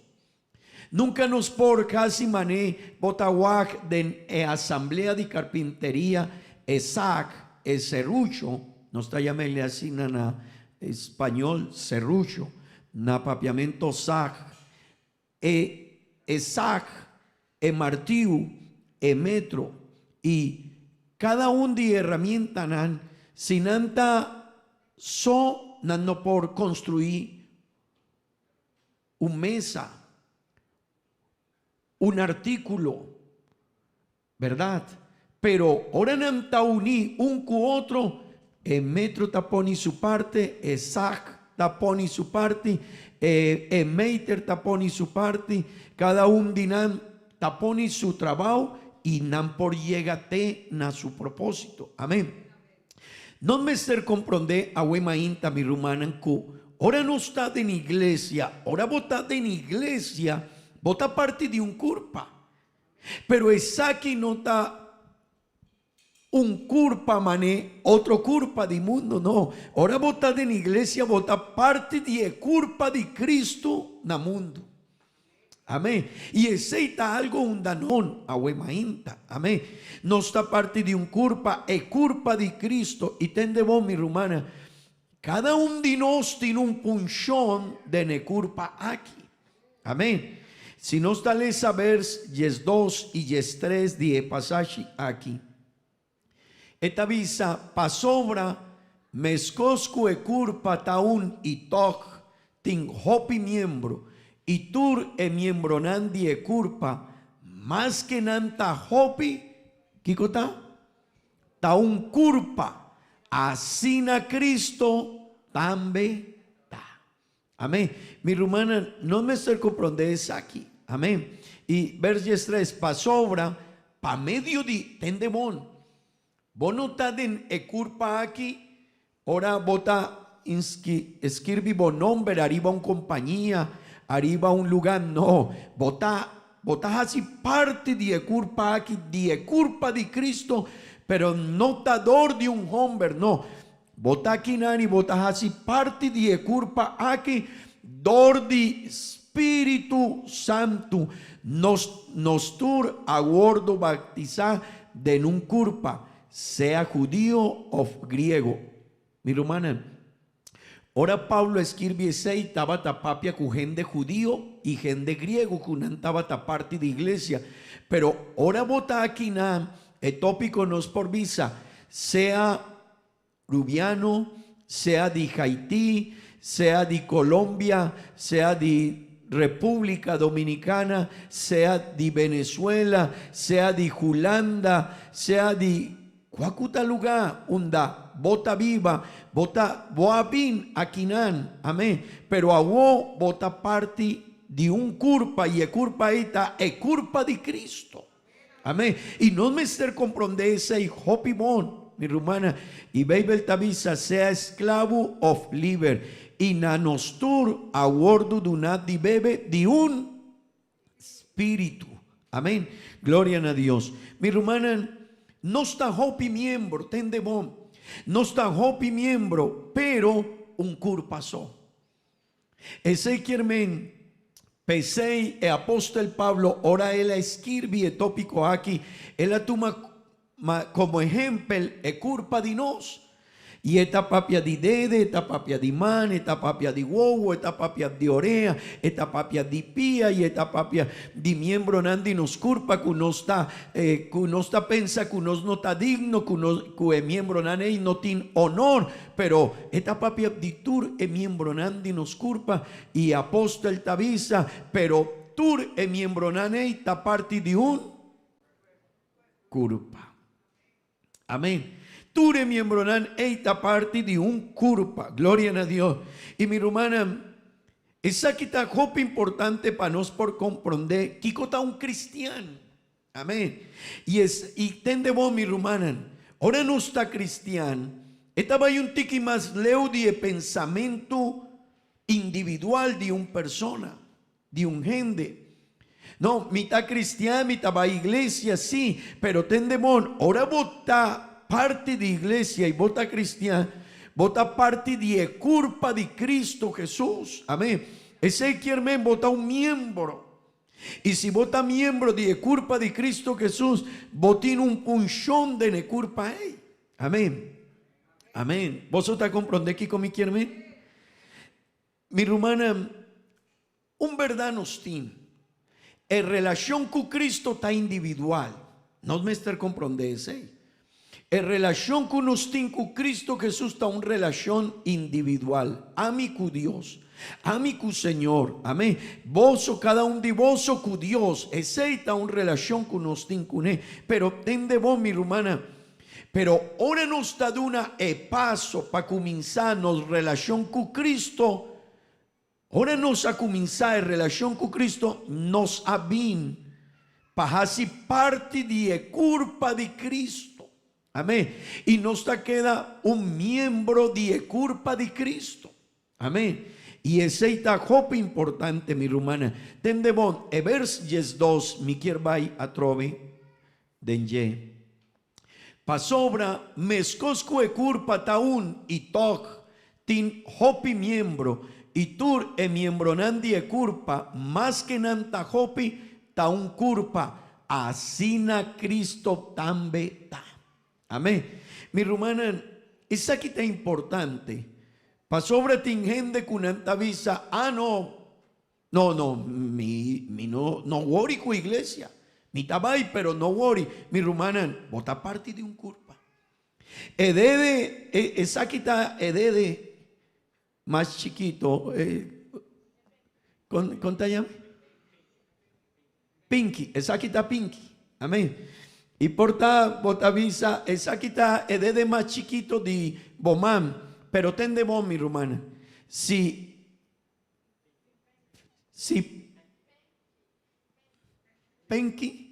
Nunka nos por hasi mané bo ta wak den e asamblea di karpinteria e sak, e serrucho, nos ta yam'el asina na spañol serrucho, na papiamento sak, e e sak, e martiu, e metro i kada un di e herramientanan, si nan ta so nan no por konstruí un mesa, un artíkulo, bèrdat? Pero ora nan ta uní un ku otro, e metro ta pone su parti, e sag ta pone su parti, e e meter ta pone su parti, kada un di nan ta pone su trabou i nan por yega te na su propósito. Amén. Nos mester komprondé awe mainta, mi rumannan, ku ora nos ta den iglesia, ora bo ta den iglesia, bo ta parti di un kurpa. Pero esaki no ta un kurpa mané otro kurpa di mundu, no. Ora bo ta den iglesia, bo ta parti di e kurpa di Kristu na mundu. Amén. I esei ta algo unda non awe mainta. Amén. Nos ta parti di un kurpa, e kurpa di Cristo. I tende bon, mi rumannan, kada un di nos tin un funshon den e kurpa aki. Amén. Si nos ta lesa vers diesdos i diestres di e pasashi aki, E ta bisa, Pasobra meskos ku e kurpa ta un i tòg tin hopi miembro, i tur e miembronan di e kurpa, maske nan ta hopi, kiko ta? Ta un kurpa, asina Cristo tambe ta. Amén. Mi rumannan, nos mester komprondé esaki. Amén. I vers diestres, Pasobra pa medio di, tende bon, bo no ta den e kurpa aki ora bo ta inski, skirbi bo nomber ariba un kompañia, ariba un lugá, no, bo ta, bo ta hasi parti di e kurpa aki, di e kurpa di Cristo, pero no ta dor di un homber, no. Bo ta kinan i bo ta hasi parti di e kurpa aki dor di Spiritu Santu. Nos, nos tur a wordo baktisá den un kurpa, sea hudio òf griego. Mi rumannan, ora Pablo a skirbi esei tabata papia ku hende hudio i hende griego ku nan tabata parti di iglesia. Pero ora bo ta akinan, e tópiko nos por bisa, sea Rubiano, sea di Haití, sea di Colombia, sea di República Dominicana, sea di Venezuela, sea di Hulanda, sea di kua ku ta lugá unda bo ta biba, bo ta bo a bin akinan, amén, pero awo bo ta parti di un kurpa i e kurpa ei ta e kurpa di Cristo. Amén. I nos mester komprondé esei hopi bon, mi rumannan. I Beibel ta bisa, sea esklabu òf liber, i na nos tur a wòrdu duná di bebe di un spiritu. Amén. Gloria na Dios. Mi rumannan, Nos ta hopi miembro, tende bon. Nos ta hopi miembro, pero un kurpa so. Esei kier men, p'esei e apostel Pablo ora el a skirbi e tópiko aki, el a tuma komo ehèmpel e kurpa di nos. I e ta papia di dede, e ta papia di man, e ta papia di wowo, e ta papia di orea, e ta papia di pia i e ta papia di miembronan di nos kurpa ku nos ta ku nos ta pensa ku nos no ta digno, ku nos ku e miembronan ei no tin onor. Pero e ta papia di tur e miembronan di nos kurpa i e apostel ta bisa, Pero tur e miembronan ei ta parti di un kurpa. Amén. Tur e miembronan ei ta parti di un kurpa. Gloria na Dios. I mi rumannan, esaki ta hopi importante pa nos por komprondé kiko ta un kristian. Amén. I es, i tende bon mi rumannan, ora nos ta kristian, e ta bai un tiki mas leu di e pensamentu individual di un persona. Di un hende. No, mi ta cristian, mi ta bai iglesia, sí, pero tende bon, ora bo ta parti di iglesia i bo ta cristian, bo ta parti di e curpa di Cristo Jesus. Amén. Esei kier men bo ta un miembro. I si bo ta miembro di e curpa di Cristo Jesus, bo tin un funcion den e curpa ei. Amén. Amén. Boso ta comprende kico mi kier men? Mi rumannan, un bèrdat nos tin, e relashon ku Kristu ta individual. Nos mester komprondé esei. E relashon ku nos tin ku Kristu Hesus ta un relashon individual, ami ku Dios, ami ku Señor. Amén. Boso, kada un di boso ku Dios, esei ta un relashon ku nos tin kuné. Pero tende bon, mi rumannan, Pero ora nos ta duna e paso pa kuminsá nos relashon ku Cristo, ora nos a kuminsá e relashon ku Cristo, nos a bin pa hasi parti di e kurpa di Cristo. Amén. I nos ta keda un miembro di e kurpa di Cristo. Amén. I esei ta hopi importante, mi rumannan. Tende bon, e bers 12 mi kier bai atrobe den dje. Pasobra meskos ku e kurpa ta un i tòg tin hopi miembro, i tur e miembronan di e kurpa, maske nan ta hopi, ta un kurpa, asina Cristo tambe ta. Amén. Mi rumannan, esaki ta importante, pasobra tin hende ku nan ta bisa, Ah no, No, no, mi, mi no, no wori ku iglesia. Mi ta bai, pero no wori. Mi rumannan, bo ta parti di un kurpa. E dede, e, esaki ta e dede mas chikito, e, kon, kon ta yama? Pinky, esaki ta pinky. Amen. I por ta bo ta bisa, esaki ta e dede mas chikito di bo man, pero tende bon, mi rumannan, si Si Penki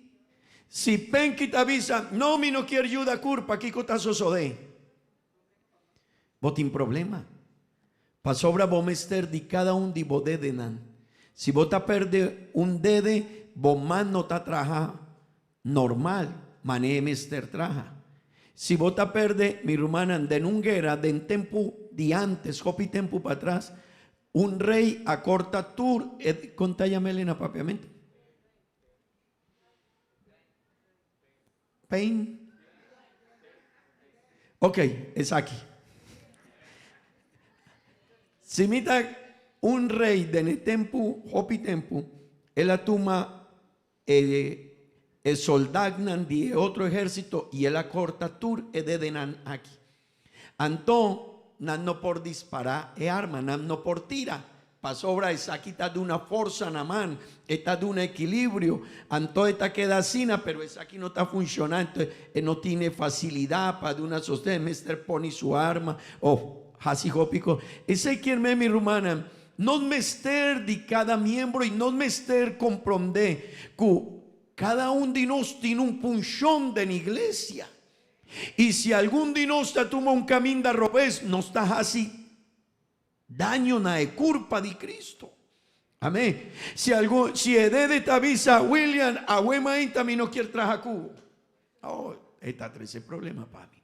Si Penki ta bisa, No, mi no kier yuda kurpa, kiko ta sosodé? Bo tin problema. Pasobra bo mester di kada un di bo dedenan. Si bo ta perde un dede, bo man no ta traha normal, manera e mester traha. Si bo ta perde, mi rumannan, den un guera den tempu di antes, hopi tempu patras, Un rey a corta tur e con ta yam'el na papiamento? Pain? Ok, esaki. Si mi ta un rey den e tempu, hopi tempu, el a tuma e e soldadnan di e otro ehérsito i el a korta tur e dedenan aki. Anto nan no por dispará e arma, nan no por tira, pasobra esaki ta duna forsa na man, e ta duna ekilibrio, anto e ta keda asina, pero esaki no ta funshoná, anto e no tin e fasilidat pa duna sosten, e mester pone su arma òf hasi hopi kos. Esei kier men, mi rumannan, Nos mester di kada miembro i nos mester komprondé ku kada un di nos tin un funshon den iglesia. I si algun di nos ta tuma un kaminda robes, nos ta hasi daño na e kurpa di Kristu. Amén. Si algun, si e dede ta bisa, William, awe mainta mi no kier traha ku bo. Oh. E ta trese problema pa mi.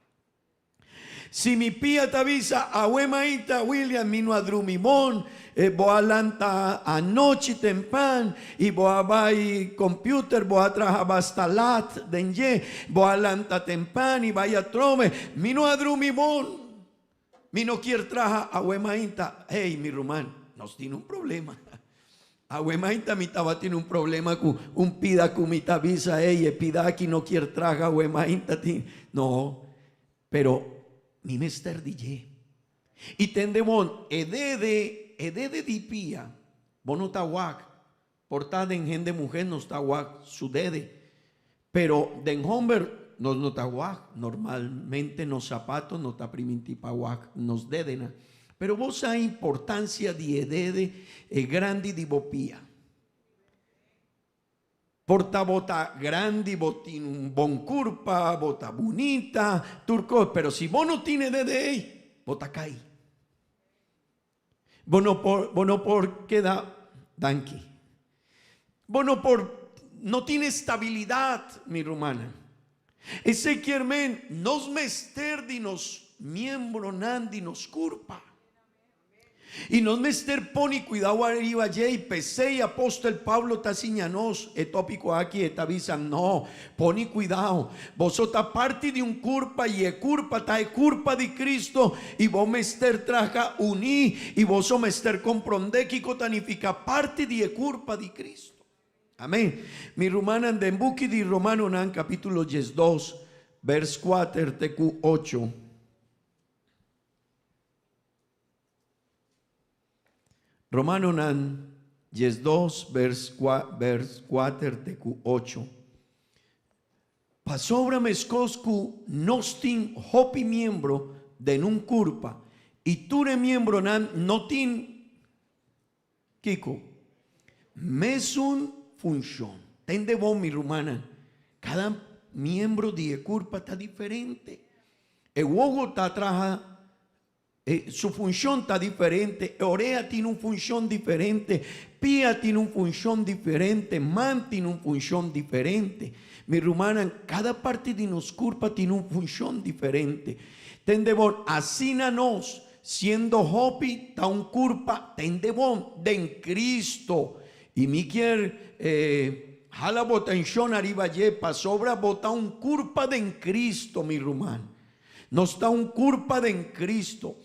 Si mi pia ta bisa, Awe maita, William, mi no a drumi bon, e bo a lanta anochi tempan i bo a bai computer, bo a traha basta lat den dje, bo a lanta tempan i bai atrobe, mi no a drumi bon, mi no kier traha awe maita. Hey, mi ruman, nos tin un problema. Awe mainta mi tabatin un problema ku un pida ku mi ta bisa, ey, e pida aki no kier traha awe mainta tin. No, pero mi mester di dje. I tende bon, e dede, e dede di pia, bo no ta wak, por ta den hende muhe nos ta wak su dede, pero den homber nos no ta wak, normalmente nos sapato no ta priminti pa wak nos dedenan. Pero bo sa importancia di e dede e grandi di bo pia. Por ta bo ta grandi, bo tin un bon curpa, bo ta bunita, tur cos, pero si bo no tin e dede ey, bo ta cay. Bo no por, bo no por keda, danki. Bo no por, no tin estabilidad, mi rumannan. Esey kier men nos mester di nos miembronan di nos curpa. I nos mester pone cuidao ariba dje i p'esey apostel Pablo ta siña nos e topico aki, e ta bisa, No, pone cuidao, boso ta parti di un curpa i e curpa ta e curpa di Cristo i bo mester traha uní i boso mester comprende kico ta nifica parti di e curpa di Cristo. Amen. Mi rumannan, den buki di Romanonan capitulo 12, vers kuater te cu ocho. Romanonan 12 vers vers kuater te ku ocho. Pasobra meskos ku nos tin hopi miembro den un kurpa i tur e miembronan no tin kiko? Mesun funshon. Tende bon mi rumannan, kada miembro di e kurpa ta diferente. E wowo ta traha E su funshon ta diferente, e orea tin un funshon diferente, pia tin un funshon diferente, man tin un funshon diferente. Mi rumannan, kada parti di nos kurpa tin un funshon diferente. Tende bon, asina nos, siendo hopi, ta un kurpa, tende bon, den Cristo. I mi kier hala bo atenshon ariba dje, pasobra bo ta un kurpa den Cristo, mi ruman. Nos ta un curpa den Cristo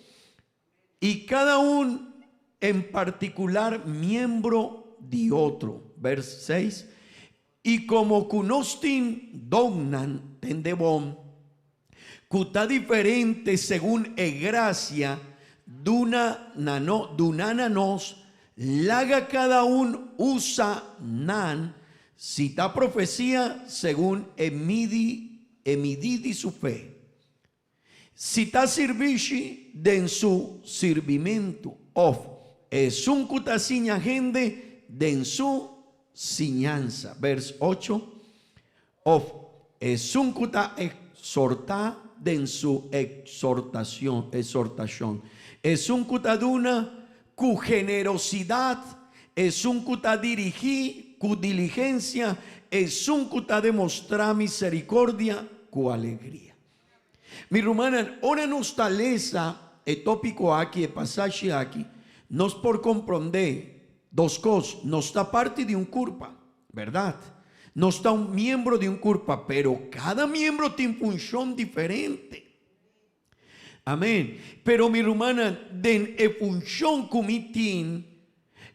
y cada un en particular miembro di otro. Vers seis, Y como cu nos tin donnan, tende bon, cu ta diferente segun e gracia duna na no, duna na nos, laga cada un usa nan, si ta profecia, segun e midi E midí di su fe. Si ta sirbishi den su sirbimentu òf esun ku ta siña hende den su siñansa. Vers ocho, Òf esun ku ta eksortá den su eksortashon, eksortashon. Esun ku ta duna ku generosidat, esun ku ta dirigí ku diligensia, esun ku ta demostrá miserikordia ku alegria. Mi rumannan, ora nos ta lesa e tópiko aki, e pasashi aki, nos por komprondé dos kos, nos ta parti di un kurpa, bèrdat? Nos ta un miembro di un kurpa, pero kada miembro tin funshon diferente. Amen. Pero mi rumannan, den e funshon ku mi tin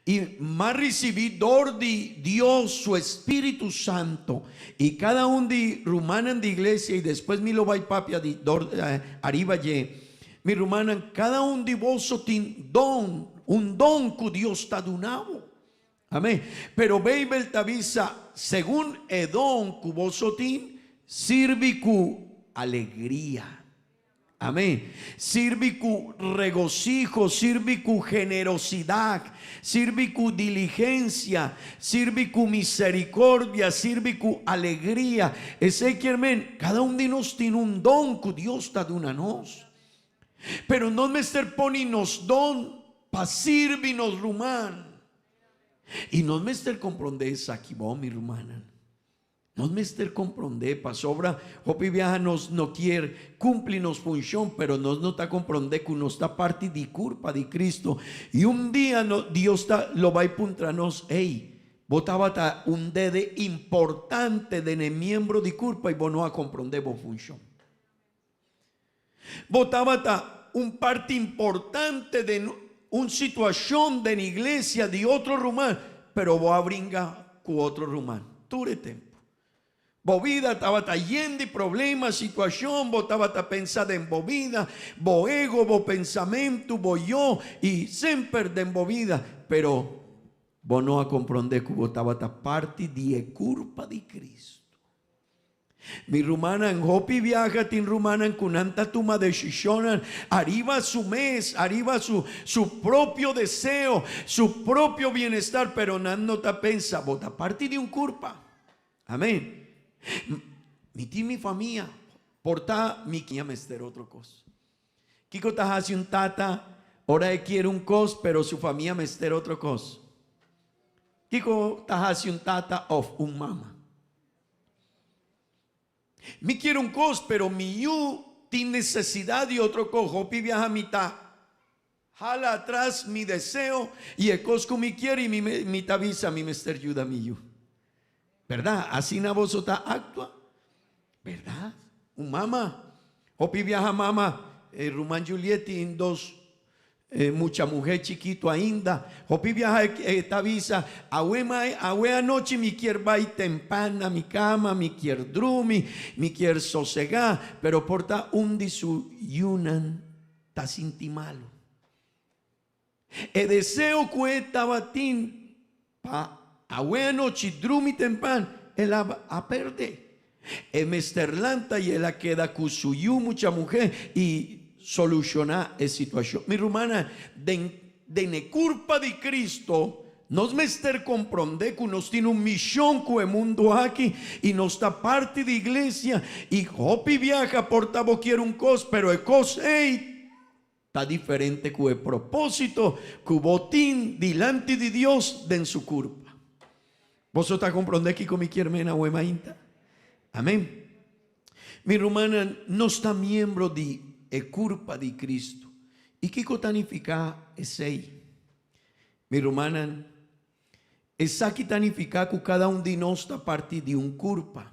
i m'a risibí dor di Dios su Espíritu Santo, i kada un di rumannan di iglesia, i despues mi lo bai papia di dor ariba dje, mi rumannan, kada un di boso tin don, un don ku Dios ta duna bo. Amen. Pero Beibel ta bisa, Segun e don ku boso tin, sirbi ku alegria. Amen. Sirbi ku regosiho, sirbi ku generosidat, sirbi ku diligensia, sirbi ku miserikordia, sirbi ku alegria. Esei kier men, kada un di nos tin un don ku Dios ta duna nos. Pero nos mester pone nos don pa sirbi nos ruman. I nos mester komprondé esaki bon, mi rumannan. Nos mester komprondé pasobra hopi biaha nos no kier kumpli nos funshon, pero nos no ta komprondé ku nos ta parti di kurpa di Kristu i un dia no Dios ta lo bai puntra nos, Ey, bo tabata un dede importante den e miembro di kurpa i bo no a komprondé bo funshon. Bo tabata un parti importante den un situashon den iglesia di otro ruman, pero bo a bringa ku otro ruman tur e tempu. Bo bida tabata yen di problema, situashon, bo tabata pensa den bo bida, bo ego, bo pensamentu, bo yo i semper den bo bida, pero bo no a komprondé ku bo tabata parti di e kurpa di Kristu. Mi rumannan, hopi biaha tin rumannan ku nan ta tuma desishonnan ariba su mes, ariba su su propio deseo, su propio bienestar, pero nan no ta pensa, bo ta parti di un kurpa. Amen. Mi tin mi famia, por ta mi kia mester otro kos. Kiko ta hasi un tata ora e kier un kos pero su famia mester otro kos? Kiko ta hasi un tata òf un mama? Mi kier un kos, pero mi yu tin nesesidat di otro kos. Hopi biaha mi ta hala atras mi deseo i e kos ku mi kier i mi ta bisa mi mester yuda mi yu. Bèrdat? Asina boso ta aktua? Bèrdat? Un mama, hopi biaha mama, ruman Juliet tin dos E mucha muhé chikitu ainda. Hopi biaha e ta bisa, Awe mai, awe anochi mi kier bai tempan na mi kama, mi kier drumi, mi kier sosegá, pero por ta un di su yunan ta sinti malu. E deseo ku e tabatin pa awe anochi drumi tempan, el a a perde. E mester lanta i el a keda ku su yu mucha muhé i solushoná e situashon. Mi rumannan, den den e kurpa di Kristo, nos mester komprondé ku nos tin un mishon ku e mundu aki i nos ta parti di iglesia i hopi biaha por ta bo kier un kos, pero e kos ei ta diferente ku e propósito ku bo tin dilanti di Dios den su kurpa. Boso ta komprondé kiko mi kier mena awe mainta? Amén. Mi rumannan, nos ta miembro di e kurpa di Kristu. I kiko ta nifiká esei? Mi rumannan, esaki ta nifiká ku kada un di nos ta parti di un kurpa.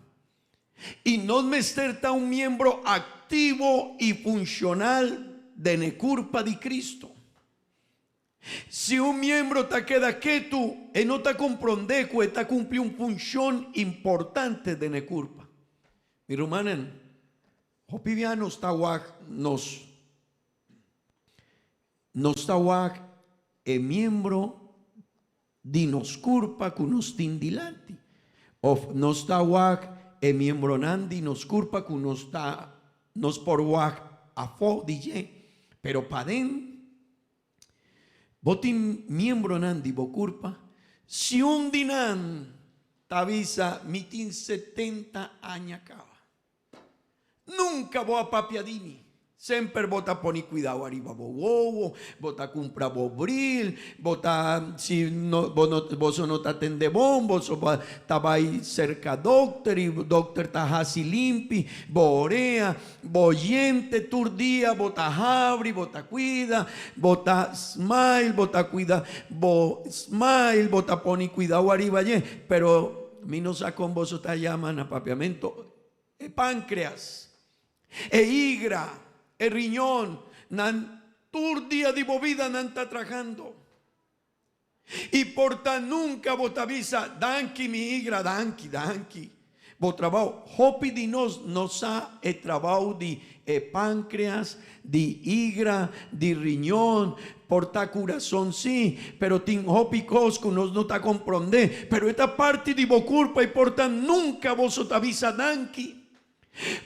I nos mester ta un miembro aktivo i funshonal den e kurpa di Kristu. Si un miembro ta keda ketu, e no ta komprondé ku e ta kumpli un funshon importante den e kurpa. Mi rumannan, hopi bia nos ta wak nos nos ta wak e miembro di nos kurpa ku nos tin dilanti, òf nos ta wak e miembronan di nos kurpa ku nos ta nos por wak afó di dje, pero paden bo tin miembronan di bo kurpa, si un di nan ta bisa mi tin 70 aña kaba. Nunka bo a papia di mi. Semper bo ta pone kuidau ariba bo wowo, bo ta kumpra bo bril, bo ta, si no, bo no, boso no ta tende bon, boso ta bai serka dokter i dokter ta hasi limpi bo orea, bo yente tur dia bo ta habri, bo ta kuida, bo ta smile, bo ta kuida bo smile, bo ta pone kuidau ariba dje, pero mi no sa kon boso ta yama na papiamento. E páncreas, e higra, e riñon, nan tur dia di bo bida nan ta trahando. I por ta nunca bo ta bisa, Danki mi higra, danki, danki. Bo trabao, hopi di nos no sa e trabao di e páncreas, di higra, di riñon, por ta curason si, pero tin hopi cos cu nos no ta comprende, pero e ta parti di bo curpa y por ta nunca boso ta bisa danki.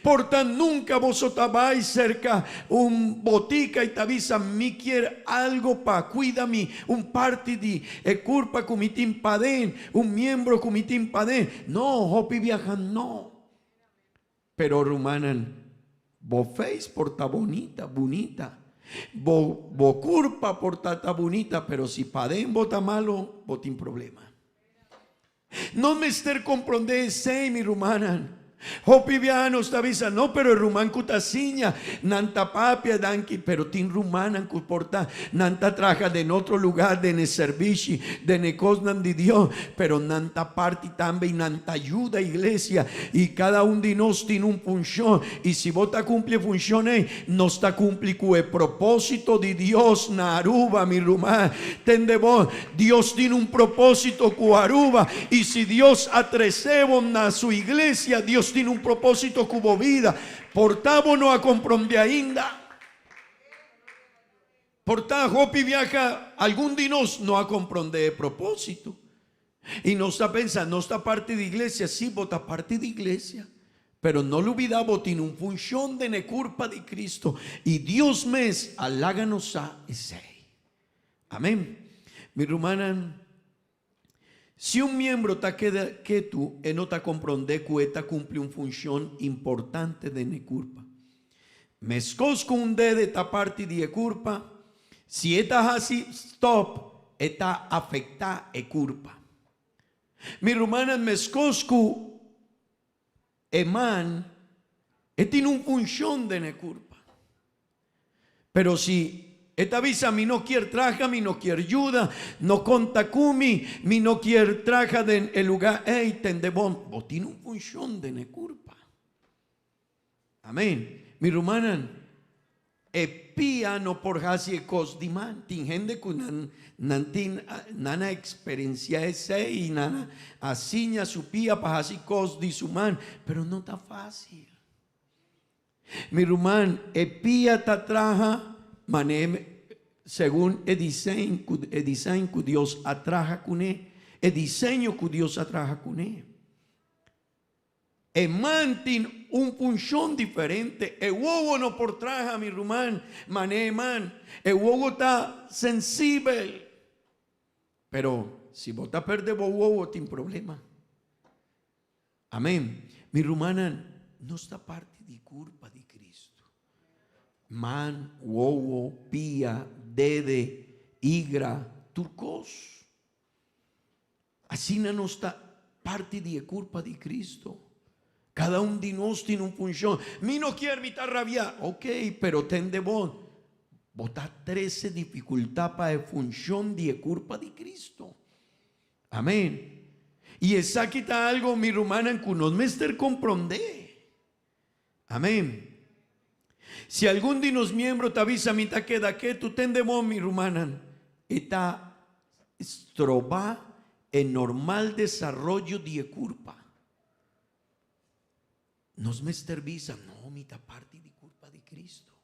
Por ta nunca boso ta bay cerca un botica y ta bisa mi kier algo pa cuida mi, un parti di e curpa cu mi tin paden, un miembro cu mi tin paden. No, hopi biaha no. Pero rumannan, bo face por ta bonita, bunita, bo bo curpa por ta ta bunita, pero si paden bo ta malo, bo tin problema. No mester komprondé esei, mi rumannan. Hopi biaha nos ta bisa, No, pero e ruman ku ta siña, nan ta papia, danki. Pero tin rumannan ku por ta, nan ta traha den otro lugá, den e servishi, den e kosnan di Dios, pero nan ta parti tambe i nan ta yuda iglesia. I kada un di nos tin un funshon, i si bo ta kumpli e funshon ei, Nos ta cumpli cu e proposito di Dios na Aruba, mi ruman. Tende bon, Dios tin un proposito cu Aruba, y si Dios a trece bo na su iglesia, Dios tin un proposito cu bo vida. Por ta bo no a comprende ainda. Por ta hopi biaha algun di nos no a comprende e proposito. Y nos ta pensa, nos ta parti di iglesia. Sí, bo ta parti di iglesia. Pero no lubida bo tin un funcion den e curpa di Cristo y Dios mes a laga nos sa esey. Amen. Mi rumannan, si un miembro ta keda ketu e no ta comprende cu e ta cumpli un funcion importante den e curpa. Meskos ku un dede ta parti di e kurpa, si e ta hasi stòp, e ta afektá e kurpa. Mi rumannan, meskos ku e man, e tin un funshon den e kurpa. Pero si e ta bisa, Mi no kier traha, mi no kier yuda, no konta ku mi, mi no kier traha den e lugá ei, tende bon, bo tin un funshon den e kurpa. Amen. Mi rumannan, e pia no por hasi e kos di man. Tin hende ku nan nan tin nan a eksperensiá esei i nan a siña su pia pa hasi kos di su man, pero no ta fásil. Mi ruman, e pia ta traha manera segun e diseñ ku e diseñ ku Dios a traha kuné, e diseño ku Dios a traha kuné. E man tin un funshon diferente. E wowo no por traha, mi ruman, man'é e man. E wowo ta sensibel. Pero si bo ta perde bo wowo tin problema. Amen. Mi rumannan, nos ta parti di kurpa di Cristo. Man, wowo, pia, dede, igra, tur kos. Asina nos ta parti di e kurpa di Cristo. Kada un di nos tin un funshon. Mi no kier, mi ta rabiá. Ok, pero tende bon, bo ta trese difikultá pa e funshon di e kurpa di Cristo. Amen. I esaki ta algo, mi rumannan, ku nos mester komprondé. Amen. Si algun di nos miembro ta bisa mi ta keda ketu, tende bon mi rumannan, e ta stroba e normal desaroyo di e kurpa. Nos mester bisa, no, mi ta parti di kurpa di Cristo.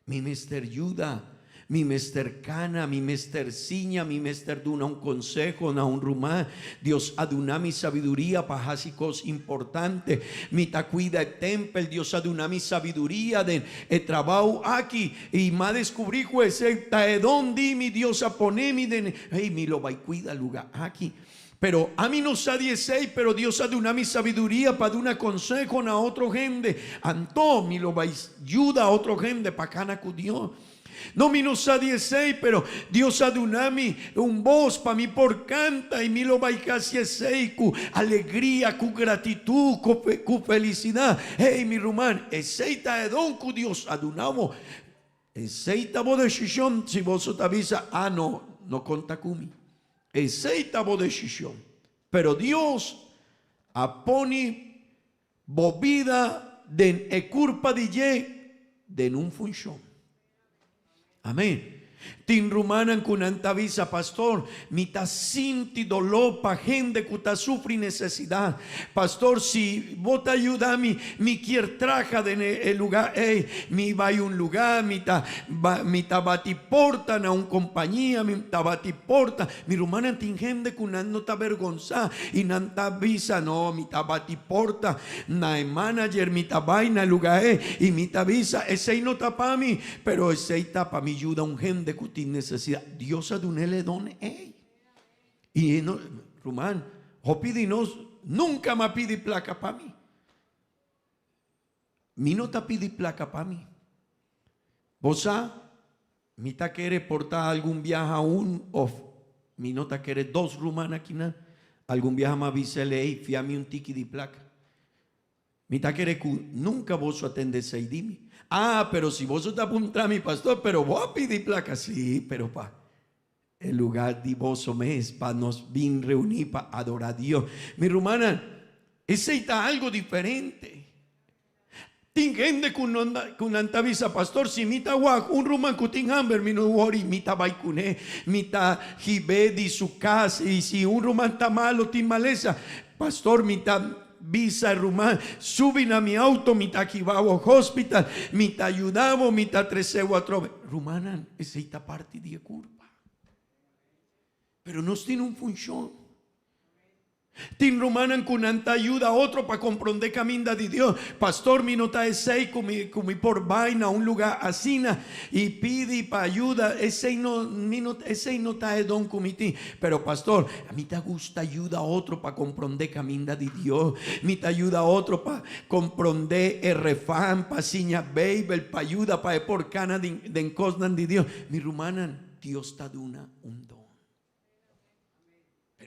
Mi mester yuda, mi mester kana, mi mester siña, mi mester duna un konseho na un ruman. Dios a duna mi sabiduria pa hasi kos importante. Mi ta kuida e tèmpel, Dios a duna mi sabiduria den e trabou aki. I m'a deskubrí ku esei ta e don di mi, Dios a pone mi den e, mi lo bai kuida lugá aki. Pero ami no sa di esei, pero Dios a duna mi sabiduria pa duna conseho na otro hende. Anto mi lo bai yuda otro hende pa cana cu Dios. No, mi no sa di esei, pero Dios a duna mi un bos pa mi por canta y mi lo bai haci esei cu alegria, cu gratitud, cu felicidad. Hey, mi ruman, esei ta e don cu Dios a duna bo. Esei ta bo decision. Si boso ta bisa, Ah, no, no conta cu mi. Esei ta bo desishon. Pero Dios a pone bo bida den e kurpa di dje den un funshon. Amen. Tin rumannan ku nan ta bisa, Pastor, mi ta sinti doló pa hende ku ta sufri nesesidat. Pastor, si bo ta yuda mi, mi kier traha den e lugá ei. Mi bai un lugá, mi ta mi ta bati porta na un compañia, mi ta bati porta. Mi rumannan tin hende cu nan no ta bergonsa y nan ta bisa, no, mi ta bati porta na e manager, mi ta bai na e lugá ei y mi ta bisa, esey no ta pa mi, pero esey ta pa mi yuda un hende cu tin necesidad. Dios a dun'el e don ei. Y e no, ruman, hopi di nos nunca m'a pidi placa pa mi. Mi no ta pidi placa pa mi. Bo sa, mi ta kere por ta algun biaha un of mi no ta kere dos ruman akinan. Algun biaha mi a bisa el, Ey, fia mi un tiki di plaka. Mi ta kere ku nunka boso a tende esei di mi. Ah, pero si boso ta puntra mi, pastor, pero bo a pidi plaka. Sí, pero pa e lugar di boso mes, pa nos bin reuní pa adorá Dios. Mi rumannan, esei ta algo diferente. Tin hende ku no ku nan ta bisa, Pastor, si mi ta wak un ruman ku tin hamber, mi no wori, mi ta bai kuné, mi ta hib'é di su kas. I si un ruman ta malo, tin malesa, Pastor, mi ta bisa e ruman, subi na mi auto, mi ta hiba bo hospital, mi ta yuda bo, mi ta trese bo atrobe. Rumannan, esei ta parti di e kurpa. Pero nos tin un funshon. Tin rumannan ku nan ta yuda otro pa komprondé kaminda di Dios. Pastor, mi no ta esei ku mi ku mi por bai na un lugá asina i pidi pa ayuda. Esei no mi no esei no ta e don ku mi tin. Pero pastor, mi ta gusta yuda otro pa komprondé kaminda di Dios. Mi ta yuda otro pa komprondé e refan, pa siña Beibel, pa yuda pa e por kana den kosnan di Dios. Mi rumannan, Dios ta duna un don.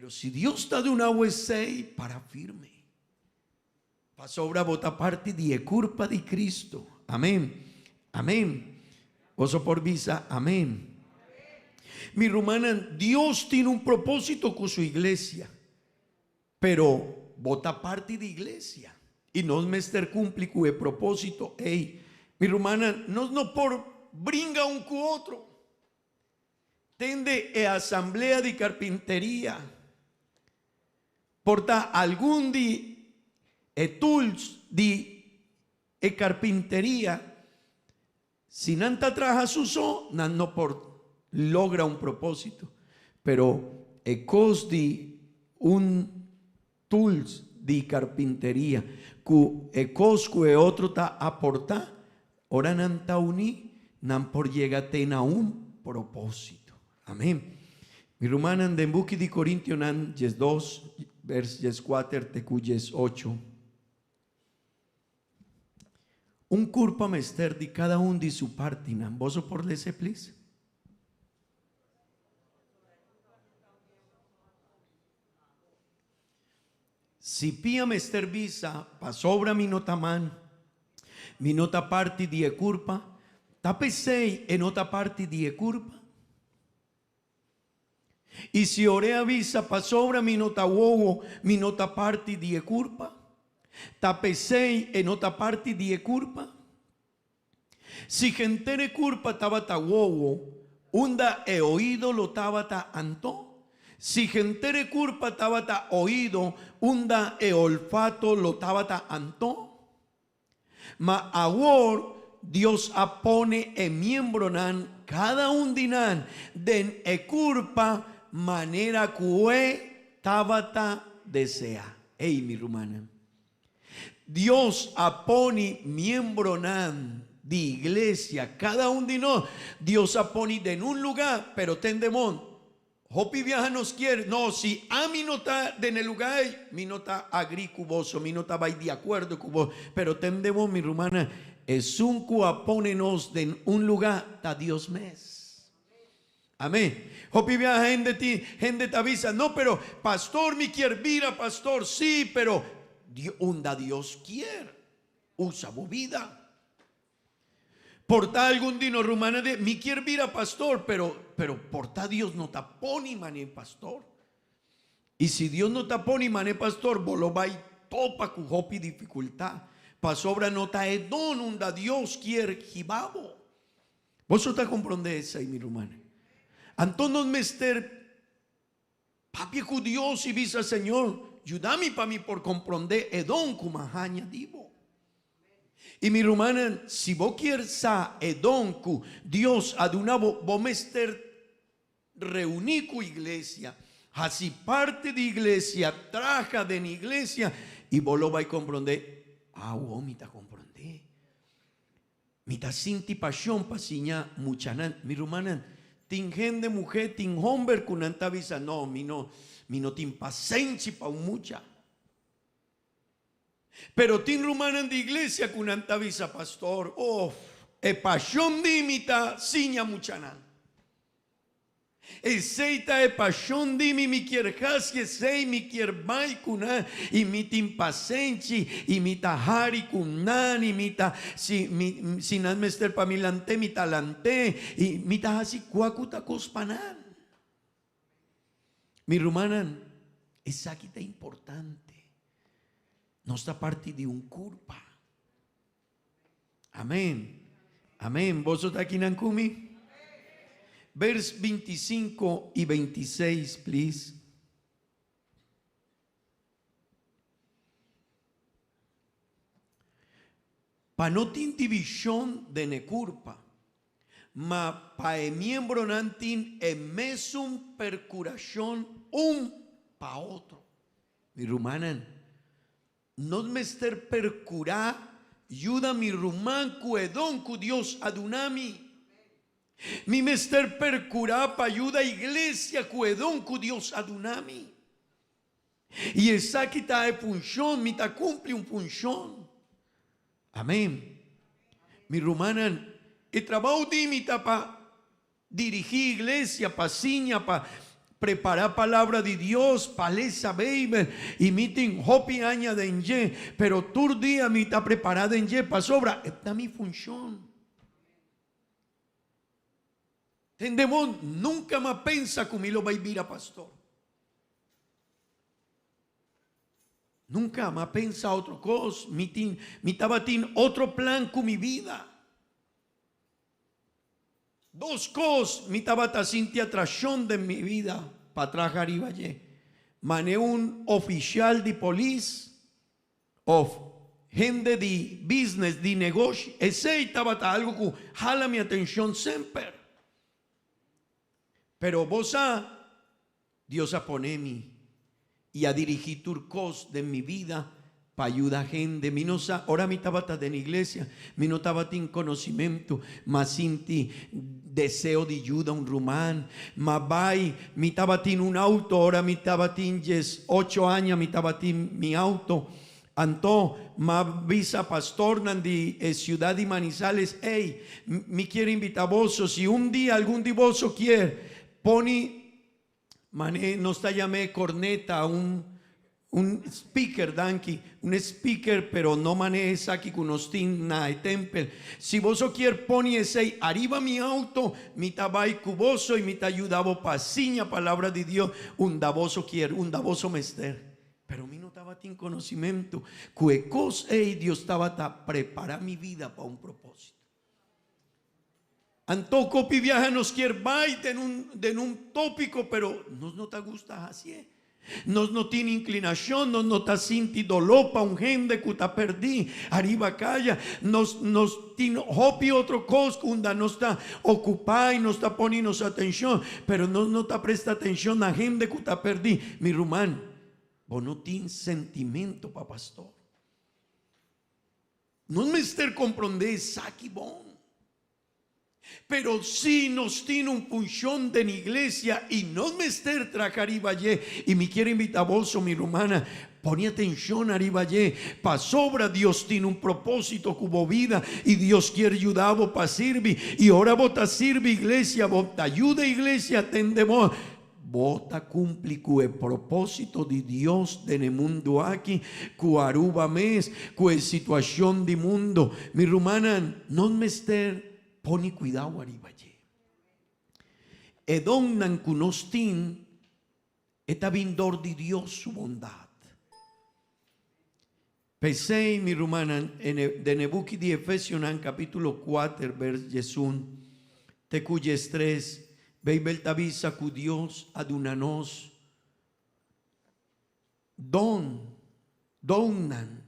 Pero si Dios ta duna bo esei, para firme. Pasobra bo ta parti di e kurpa di Cristo. Amen. Amen. Boso por bisa amen. Mi rumannan, Dios tin un propósito ku su iglesia. Pero bo ta parti di iglesia i nos mester kumpli ku e propósito ei. Mi rumannan, nos no por bringa un ku otro. Tende e asamblea di karpinteria. Por ta algun di e tools di e karpinteria, si nan ta traha su so, nan no por logra un propósito. Pero e kos di un tools di karpinteria ku e kos ku e otro ta aportá, ora nan ta uní, nan por yega te na un propósito. Amén. Mi rumannan, den buki di Korintionan 12, bers 14 te ku 18, un kurpa mester di kada un di su partinan. Boso por lese, please? Si pia mester bisa, Pasobra mi no ta man, mi no ta parti di e kurpa, ta p'esei e no ta parti di e kurpa? I si orea bisa, Pasobra mi no ta wowo, mi no ta parti di e kurpa, ta p'esei e no ta parti di e kurpa? Si henter e kurpa tabata wowo, unda e oido lo tabata anto? Si henter e kurpa tabata oido, unda e olfato lo tabata anto? Ma awor Dios a pone e miembronan, kada un di nan, den e kurpa manera ku e tabata deseá. Ey, mi rumannan, Dios a poni miembronan di iglesia, cada un di nos, Dios a poni den un lugar, pero tende bon, hopi biaha nos kier, no, si ami no ta den e lugar ey, mi no ta agri cu boso, mi no ta bay di acuerdo cu bo, pero tende bon mi rumannan, esun cu a pone nos den un lugar ta Dios mes. Amén. Hopi biaha hende tin, hende ta bisa, no pero pastor mi kier bira pastor, sí, pero unda Dios kier usa bo bida. Por ta algun di nos rumannan di, mi kier bira pastor, pero, pero por ta Dios no ta poni mane pastor. Y si Dios no ta poni mane pastor, bo lo bay topa cu hopi dificultad, pasobra no ta e don unda Dios kier hiba bo. Boso ta komprondé esei, mi rumannan? Anto nos mester papia ku Dios i bisa, Señor, yuda mi pa mi por komprondé e don ku mi a haña di bo. I mi rumannan, si bo kier sa e don ku Dios a duna bo, bo mester reuní ku iglesia, hasi parti di iglesia, traha den iglesia, i bo lo bai komprondé, Awor mi ta komprondé. Mi ta sinti pasion pa siña muchanan. Mi rumannan, tin hende muhé, tin homber ku nan ta bisa, No, mi no, mi no tin pasenshi pa un mucha. Pero tin rumannan di iglesia ku nan ta bisa, Pastor, of, e pasion di mi ta siña muchanan. Esei ta e pashon di mi, mi kier hasi esei, mi kier bai ku nan i mi tin pasenshi i mi ta hari ku nan i mi ta si mi si nan mester pa mi lant'é mi ta lant'é i mi ta hasi kua ku ta kos pa nan. Mi rumannan, esaki ta importante. Nos ta parti di un kurpa. Amén. Amén. Boso ta akinan ku mi? Vers 25 i 26, please. Pa no tin divishon den e kurpa, ma pa e miembronan tin e mesun perkurashon un pa otro. Mi rumannan, nos mester perkurá yuda mi ruman ku e don ku Dios a duna mi. Mi mester perkurá pa yuda iglesia ku e don ku Dios a duna mi. I esaki ta e funshon, mi ta kumpli un funshon. Amén. Mi rumannan, e trabou di mi ta pa dirigí iglesia, pa siña, pa prepará palabra di Dios, pa lesa Beibel, i mi tin hopi aña den dje, pero tur dia mi ta prepará den dje pasobra e ta mi funshon. Tende bon, nunka m'a pensa ku mi lo bai bira pastor. Nunka m'a pensa otro kos, mi tin, mi tabatin otro plan ku mi bida. Dos kos mi tabata sinti atrashon den mi bida pa traha riba dje, mane un ofishal di polis òf hende di business, di negoshi. Esei tabata algu ku hala mi atenshon semper. Pero bo sa, Dios a pone mi i a dirigí tur kos den mi bida pa yuda hende. Mi no sa, ora mi tabata den iglesia, mi no tabatin konosimentu, m'a sinti deseo di yuda un ruman. M'a bai, mi tabatin un auto ora mi tabatin diesocho aña, mi tabatin mi auto. Anto m'a bisa pastornan di e siudat di Manizales, Ey, mi kier invita boso, si un dia algun di boso kier pone Mane nos ta yam'é corneta, un un speaker, danki, un speaker, pero no mane esaki cu nos tin na e tempel. Si boso kier poni esey ariba mi auto, mi ta bay cu boso y mi ta yuda bo pa siña palabra di Dios unda boso kier, unda boso mester. Pero mi no tabatin conocimento cu e cos ey Dios tabata prepara mi vida pa un proposito. Anto kopi biaha nos kier bai den un den un tópiko pero nos no ta gusta hasié. Nos no tin inklinashon, nos no ta sinti doló pa un hende ku ta pèrdí ariba kaya. Nos nos tin hopi otro kos ku unda nos ta okupá i nos ta pone nos atenshon, pero nos no ta presta atenshon na hende ku ta pèrdí. Mi ruman, bo no tin sentimento pa pastor. Nos mester komprondé esaki bon. Pero si nos tin un funshon den iglesia i nos mester traha riba dje, i mi kier invitá boso, mi rumannan, pone atenshon ariba dje, pasobra Dios tin un propósito ku bo bida i Dios kier yuda bo pa sirbi. I ora bo ta sirbi iglesia, bo ta yuda iglesia tende bo. Bo ta cumpli cu e proposito di Dios den e mundo aki, cu Aruba mes, cu e situacion di mundo. Mi rumannan, nos mester pone cuidao ariba dje. E donnan cu nos tin, e ta bin dor di Dios su bondad. P'esei, mi rumannan, den e buki di Efesionan capítulo kuater vers diesun te ku diestres, Beibel ta bisa ku Dios a duna nos don, donnan,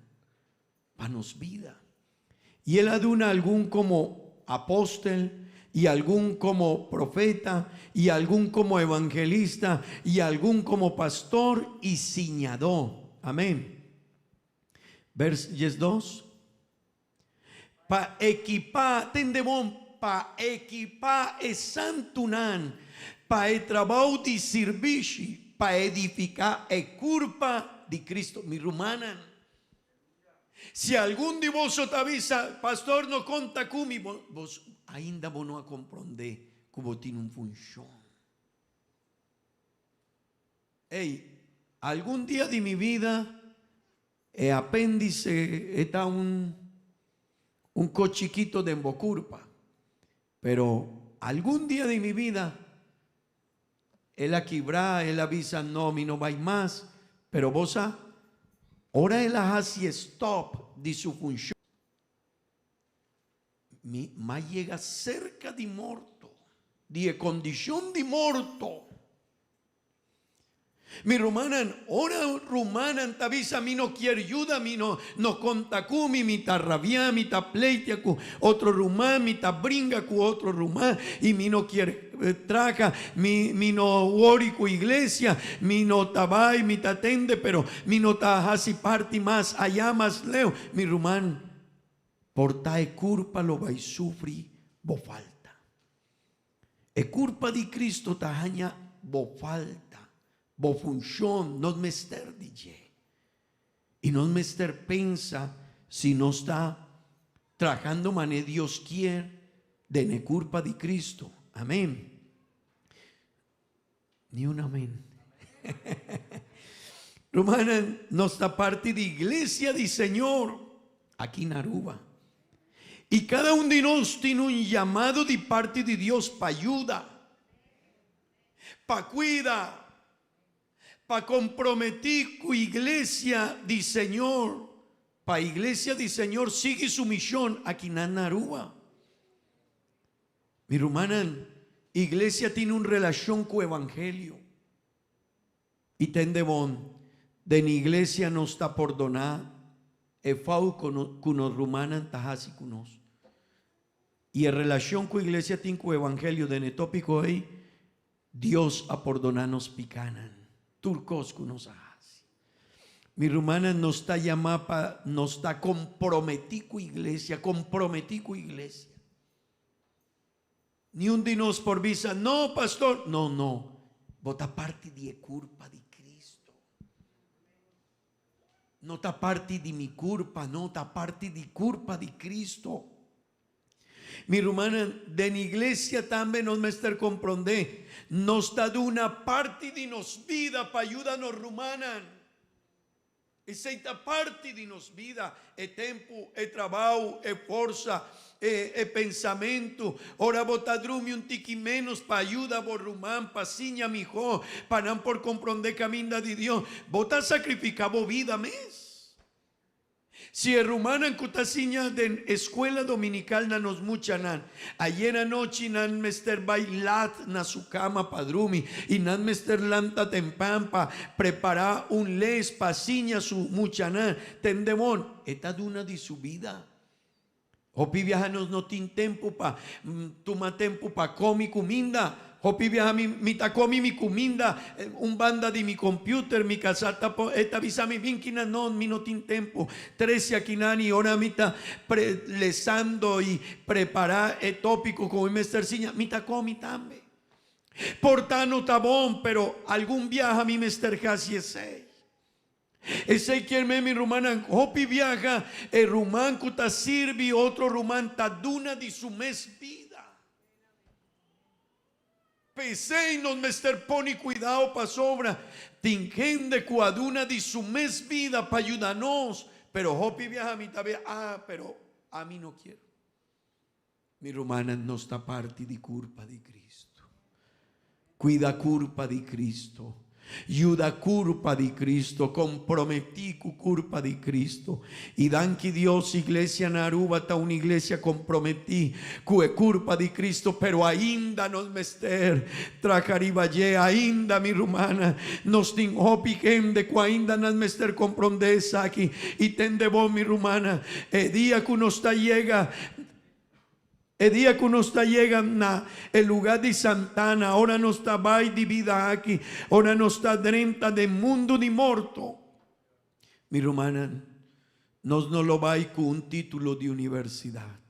pa nos bida. I el a duna algun komo apòstel, i algun komo profeta, i algun komo evangelista, i algun komo pastor i siñadó. Amén. Vers 12. Pa ekipá, tende bon, pa ekipá e santunan pa e trabou di sirbishi, pa edifiká e kurpa di Cristo. Mi rumannan, si algun di boso ta bisa, Pastor no konta ku mi, bo, bos ainda bo no a komprondé ku bo tin un funshon. Ey, algun dia di mi bida e apéndice e ta un un kos chikito den bo kurpa, pero algun dia di mi bida el a kibra, el a bisa no mi no bai mas, pero bo sa, ora el a hasi stop di su funshon, Mi m'a yega serka di morto, di e kondishon di morto. Mi rumannan, ora rumannan ta bisa mi no kier yuda, mi no no konta ku mi, mi ta rabia, mi ta pleitia ku otro ruman, mi ta bringa ku otro ruman i mi no kier traha, mi mi no wori ku iglesia, mi no ta bai, mi ta tende pero mi no ta hasi parti mas aya mas leu. Mi ruman, Por ta e kurpa lo bai sufri bo falta. E kurpa di Cristo ta haña bo falta, bo funshon, nos mester di dje. I nos mester pensa si nos ta trahando mane Dios kier den e kurpa di Cristo. Amen. Ni un amen. Rumannan, nos ta parti di Iglesia di Señor aki na Aruba. Y cada un di nos tin un llamado di parti di Dios pa yuda, pa cuida, pa comprometi cu Iglesia di Señor, pa Iglesia di Señor sigui su mision aki na Aruba. Mi rumannan, iglesia tin un relashon ku evangelio. I tende bon, den iglesia nos ta pordoná e fout ku nos rumannan ta hasi ku nos. I e relashon ku iglesia tin ku evangelio den e tópiko ei, Dios a pordoná nos pikánan, tur kos ku nos a hasi. Mi rumannan, nos ta yamá pa nos ta komprometí ku iglesia, komprometí ku iglesia. Niun di nos por bisa, No, pastor. No, no. Bo ta parti di e kurpa di Cristo. No ta parti di mi kurpa, no, ta parti di kurpa di Cristo. Mi rumannan, den iglesia tambe nos mester komprondé, nos ta duna parti di nos bida pa yuda nos rumannan. Esei ta parti di nos bida, e tempu, e trabou, e forsa, e e pensamentu. Ora bo ta drumi un tiki ménos pa yuda bo ruman pa siña mihó, pa nan por komprondé kaminda di Dios, bo ta sakrifiká bo bida mes. Si e rumannan ku ta siña den eskuela dominikal na nos muchanan, ayer anochi nan mester bai lat na su kama pa drumi i nan mester lanta tempan pa prepará un les pa siña su muchanan, tende bon, e ta duna di su bida. Hopi biaha nos no tin tempu pa tuma tempu pa komi kuminda. Hopi biaha mi mi ta komi mi kuminda un banda di mi computer, mi kasá ta po e ta bisa mi bin kina no mi no tin tempu. Trese akinani ora mi ta pre lesando i prepará e tópiko ku mi mester siña mi ta komi tambe. Por ta no ta bon pero algun biaha mi mester hasi esei. Esei kier men mi rumannan, hopi biaha e ruman ku ta sirbi otro ruman ta duna di su mes bida. P'esei nos mester pone kuidao pasobra tin hende ku a duna di su mes bida pa yuda nos, pero hopi biaha mi ta bia, ah, pero ami no kier. Mi rumannan, nos ta parti di kurpa di Kristu. Kuida kurpa di Kristu. Yuda kurpa di Kristu. Komprometí ku kurpa di Kristu. I danki Dios, Iglesia na Aruba ta un iglesia komprometí ku e kurpa di Kristu, pero ainda nos mester traha riba dje. Ainda, mi rumannan, nos tin hopi hende ku ainda nan mester komprondé esaki. I tende bo, mi rumannan, e dia ku nos ta yega E dia ku nos ta yega na e lugá di Santana, ora nos ta bai di bida aki, ora nos ta drenta den mundu di morto, mi rumannan, nos no lo bai ku un título di universidat.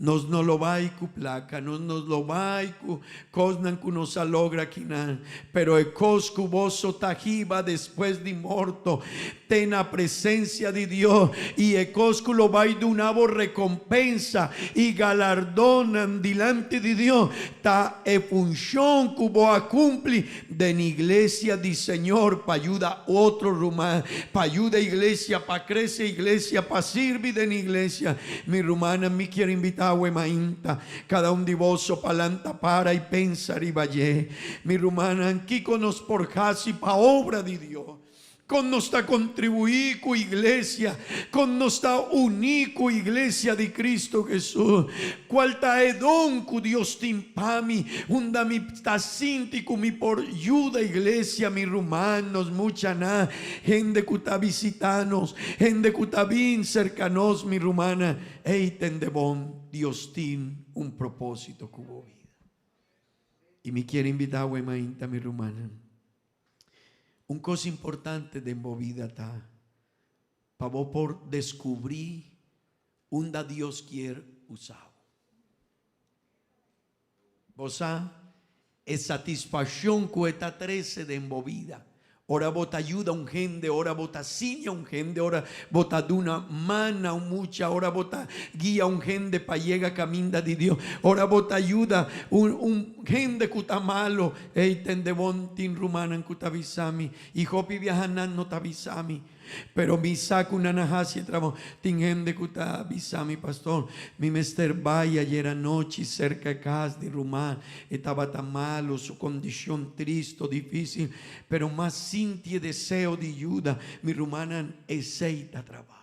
Nos no lo bai ku plaka, nos no lo bai ku kosnan ku nos a logra akinan, pero e kos ku boso ta hiba despues di morto te na presensia di Dios, i e kos ku lo bai duna bo rekompensa i galardonnan dilanti di Dios, ta e funshon ku bo a kumpli den iglesia di Señor pa yuda otro ruman, pa yuda iglesia, pa crece iglesia, pa sirbi den iglesia. Mi rumannan, mi kier invita awe mainta cada un di boso pa lanta para y pensa riba dje. Mi rumannan, kico nos por haci pa obra di Dios? Kon nos ta kontribuí ku iglesia? Kon nos ta uní ku iglesia di Kristu Hesus? Kual ta e don ku Dios tin pa mi? Unda mi ta sinti ku mi por yuda iglesia, mi ruman, nos muchanan, hende ku ta bisitá nos, hende ku ta bin serka nos, mi rumannan? Ey, tende bon, Dios tin un propósito ku bo bida. I mi kier invitá awe mainta, mi rumannan. Un kos importante den bo bida ta pa bo por deskubrí unda Dios kier usa bo. Bo sa e satisfakshon ku e ta trese den bo bida ora bo ta yuda un hende, ora bo ta siña un hende, ora bo ta duna man na un mucha, ora bo ta guia un hende pa yega kaminda di Dios, ora bo ta yuda un un hende ku ta malo. Ey tende bon tin rumannan ku ta bisa mi y hopi biaha nan no ta bisa mi pero mi sa ku nan a hasi e trabou. Tin hende ku ta bisa mi, Pastor, mi mester bai ayer anochi serka e kas di ruman, e tabata malo, su kondishon tristo, difisil, pero mas sinti e deseo di yuda. Mi rumannan, esey ta trabou.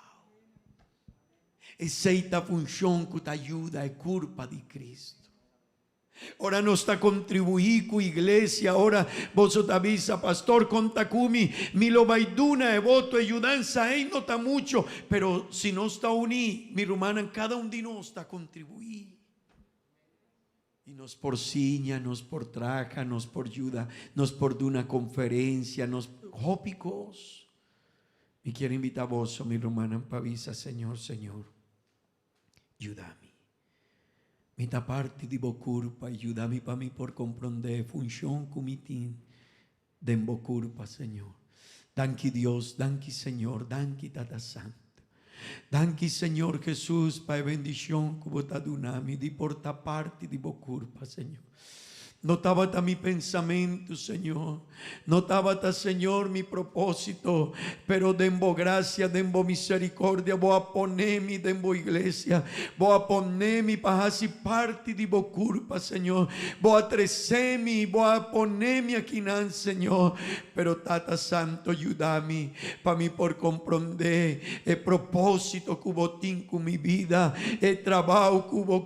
Esey ta funshon ku ta yuda e kurpa di Cristo. Ora nos ta kontribuí ku iglesia, ora boso ta bisa, Pastor, konta ku mi, mi lo bai duna e voto, e yudansa ei no ta mucho, pero si nos ta uní, mi rumannan, kada un di nos ta kontribuí. I nos por siña, nos por traha, nos por yuda, nos por duna konferensia, nos hopi kos. Mi kier invitá boso, mi rumannan, pa bisa, Señor, Señor, Yuda mi. Mi ta parti di bo kurpa i yuda mi pa mi por komprondé e funshon ku mi tin den bo kurpa, Señor. Danki Dios, danki Señor, danki Tata Santu. Danki Señor Jesus pa e bendishon ku bo ta duna mi di por ta parti di bo kurpa, Señor. No tabata mi pensamentu, Señor. No tabata, Señor, mi propósito, pero den bo gracia, den bo misericordia, bo a pone mi den bo iglesia. Bo a pone mi pa hasi parti di bo curpa, Señor. Bo a trece mi, bo a pone mi akinan, Señor. Pero Tata Santo, yuda mi pa mi por comprende e propósito cu bo tin cu mi bida, e trabao cu bo.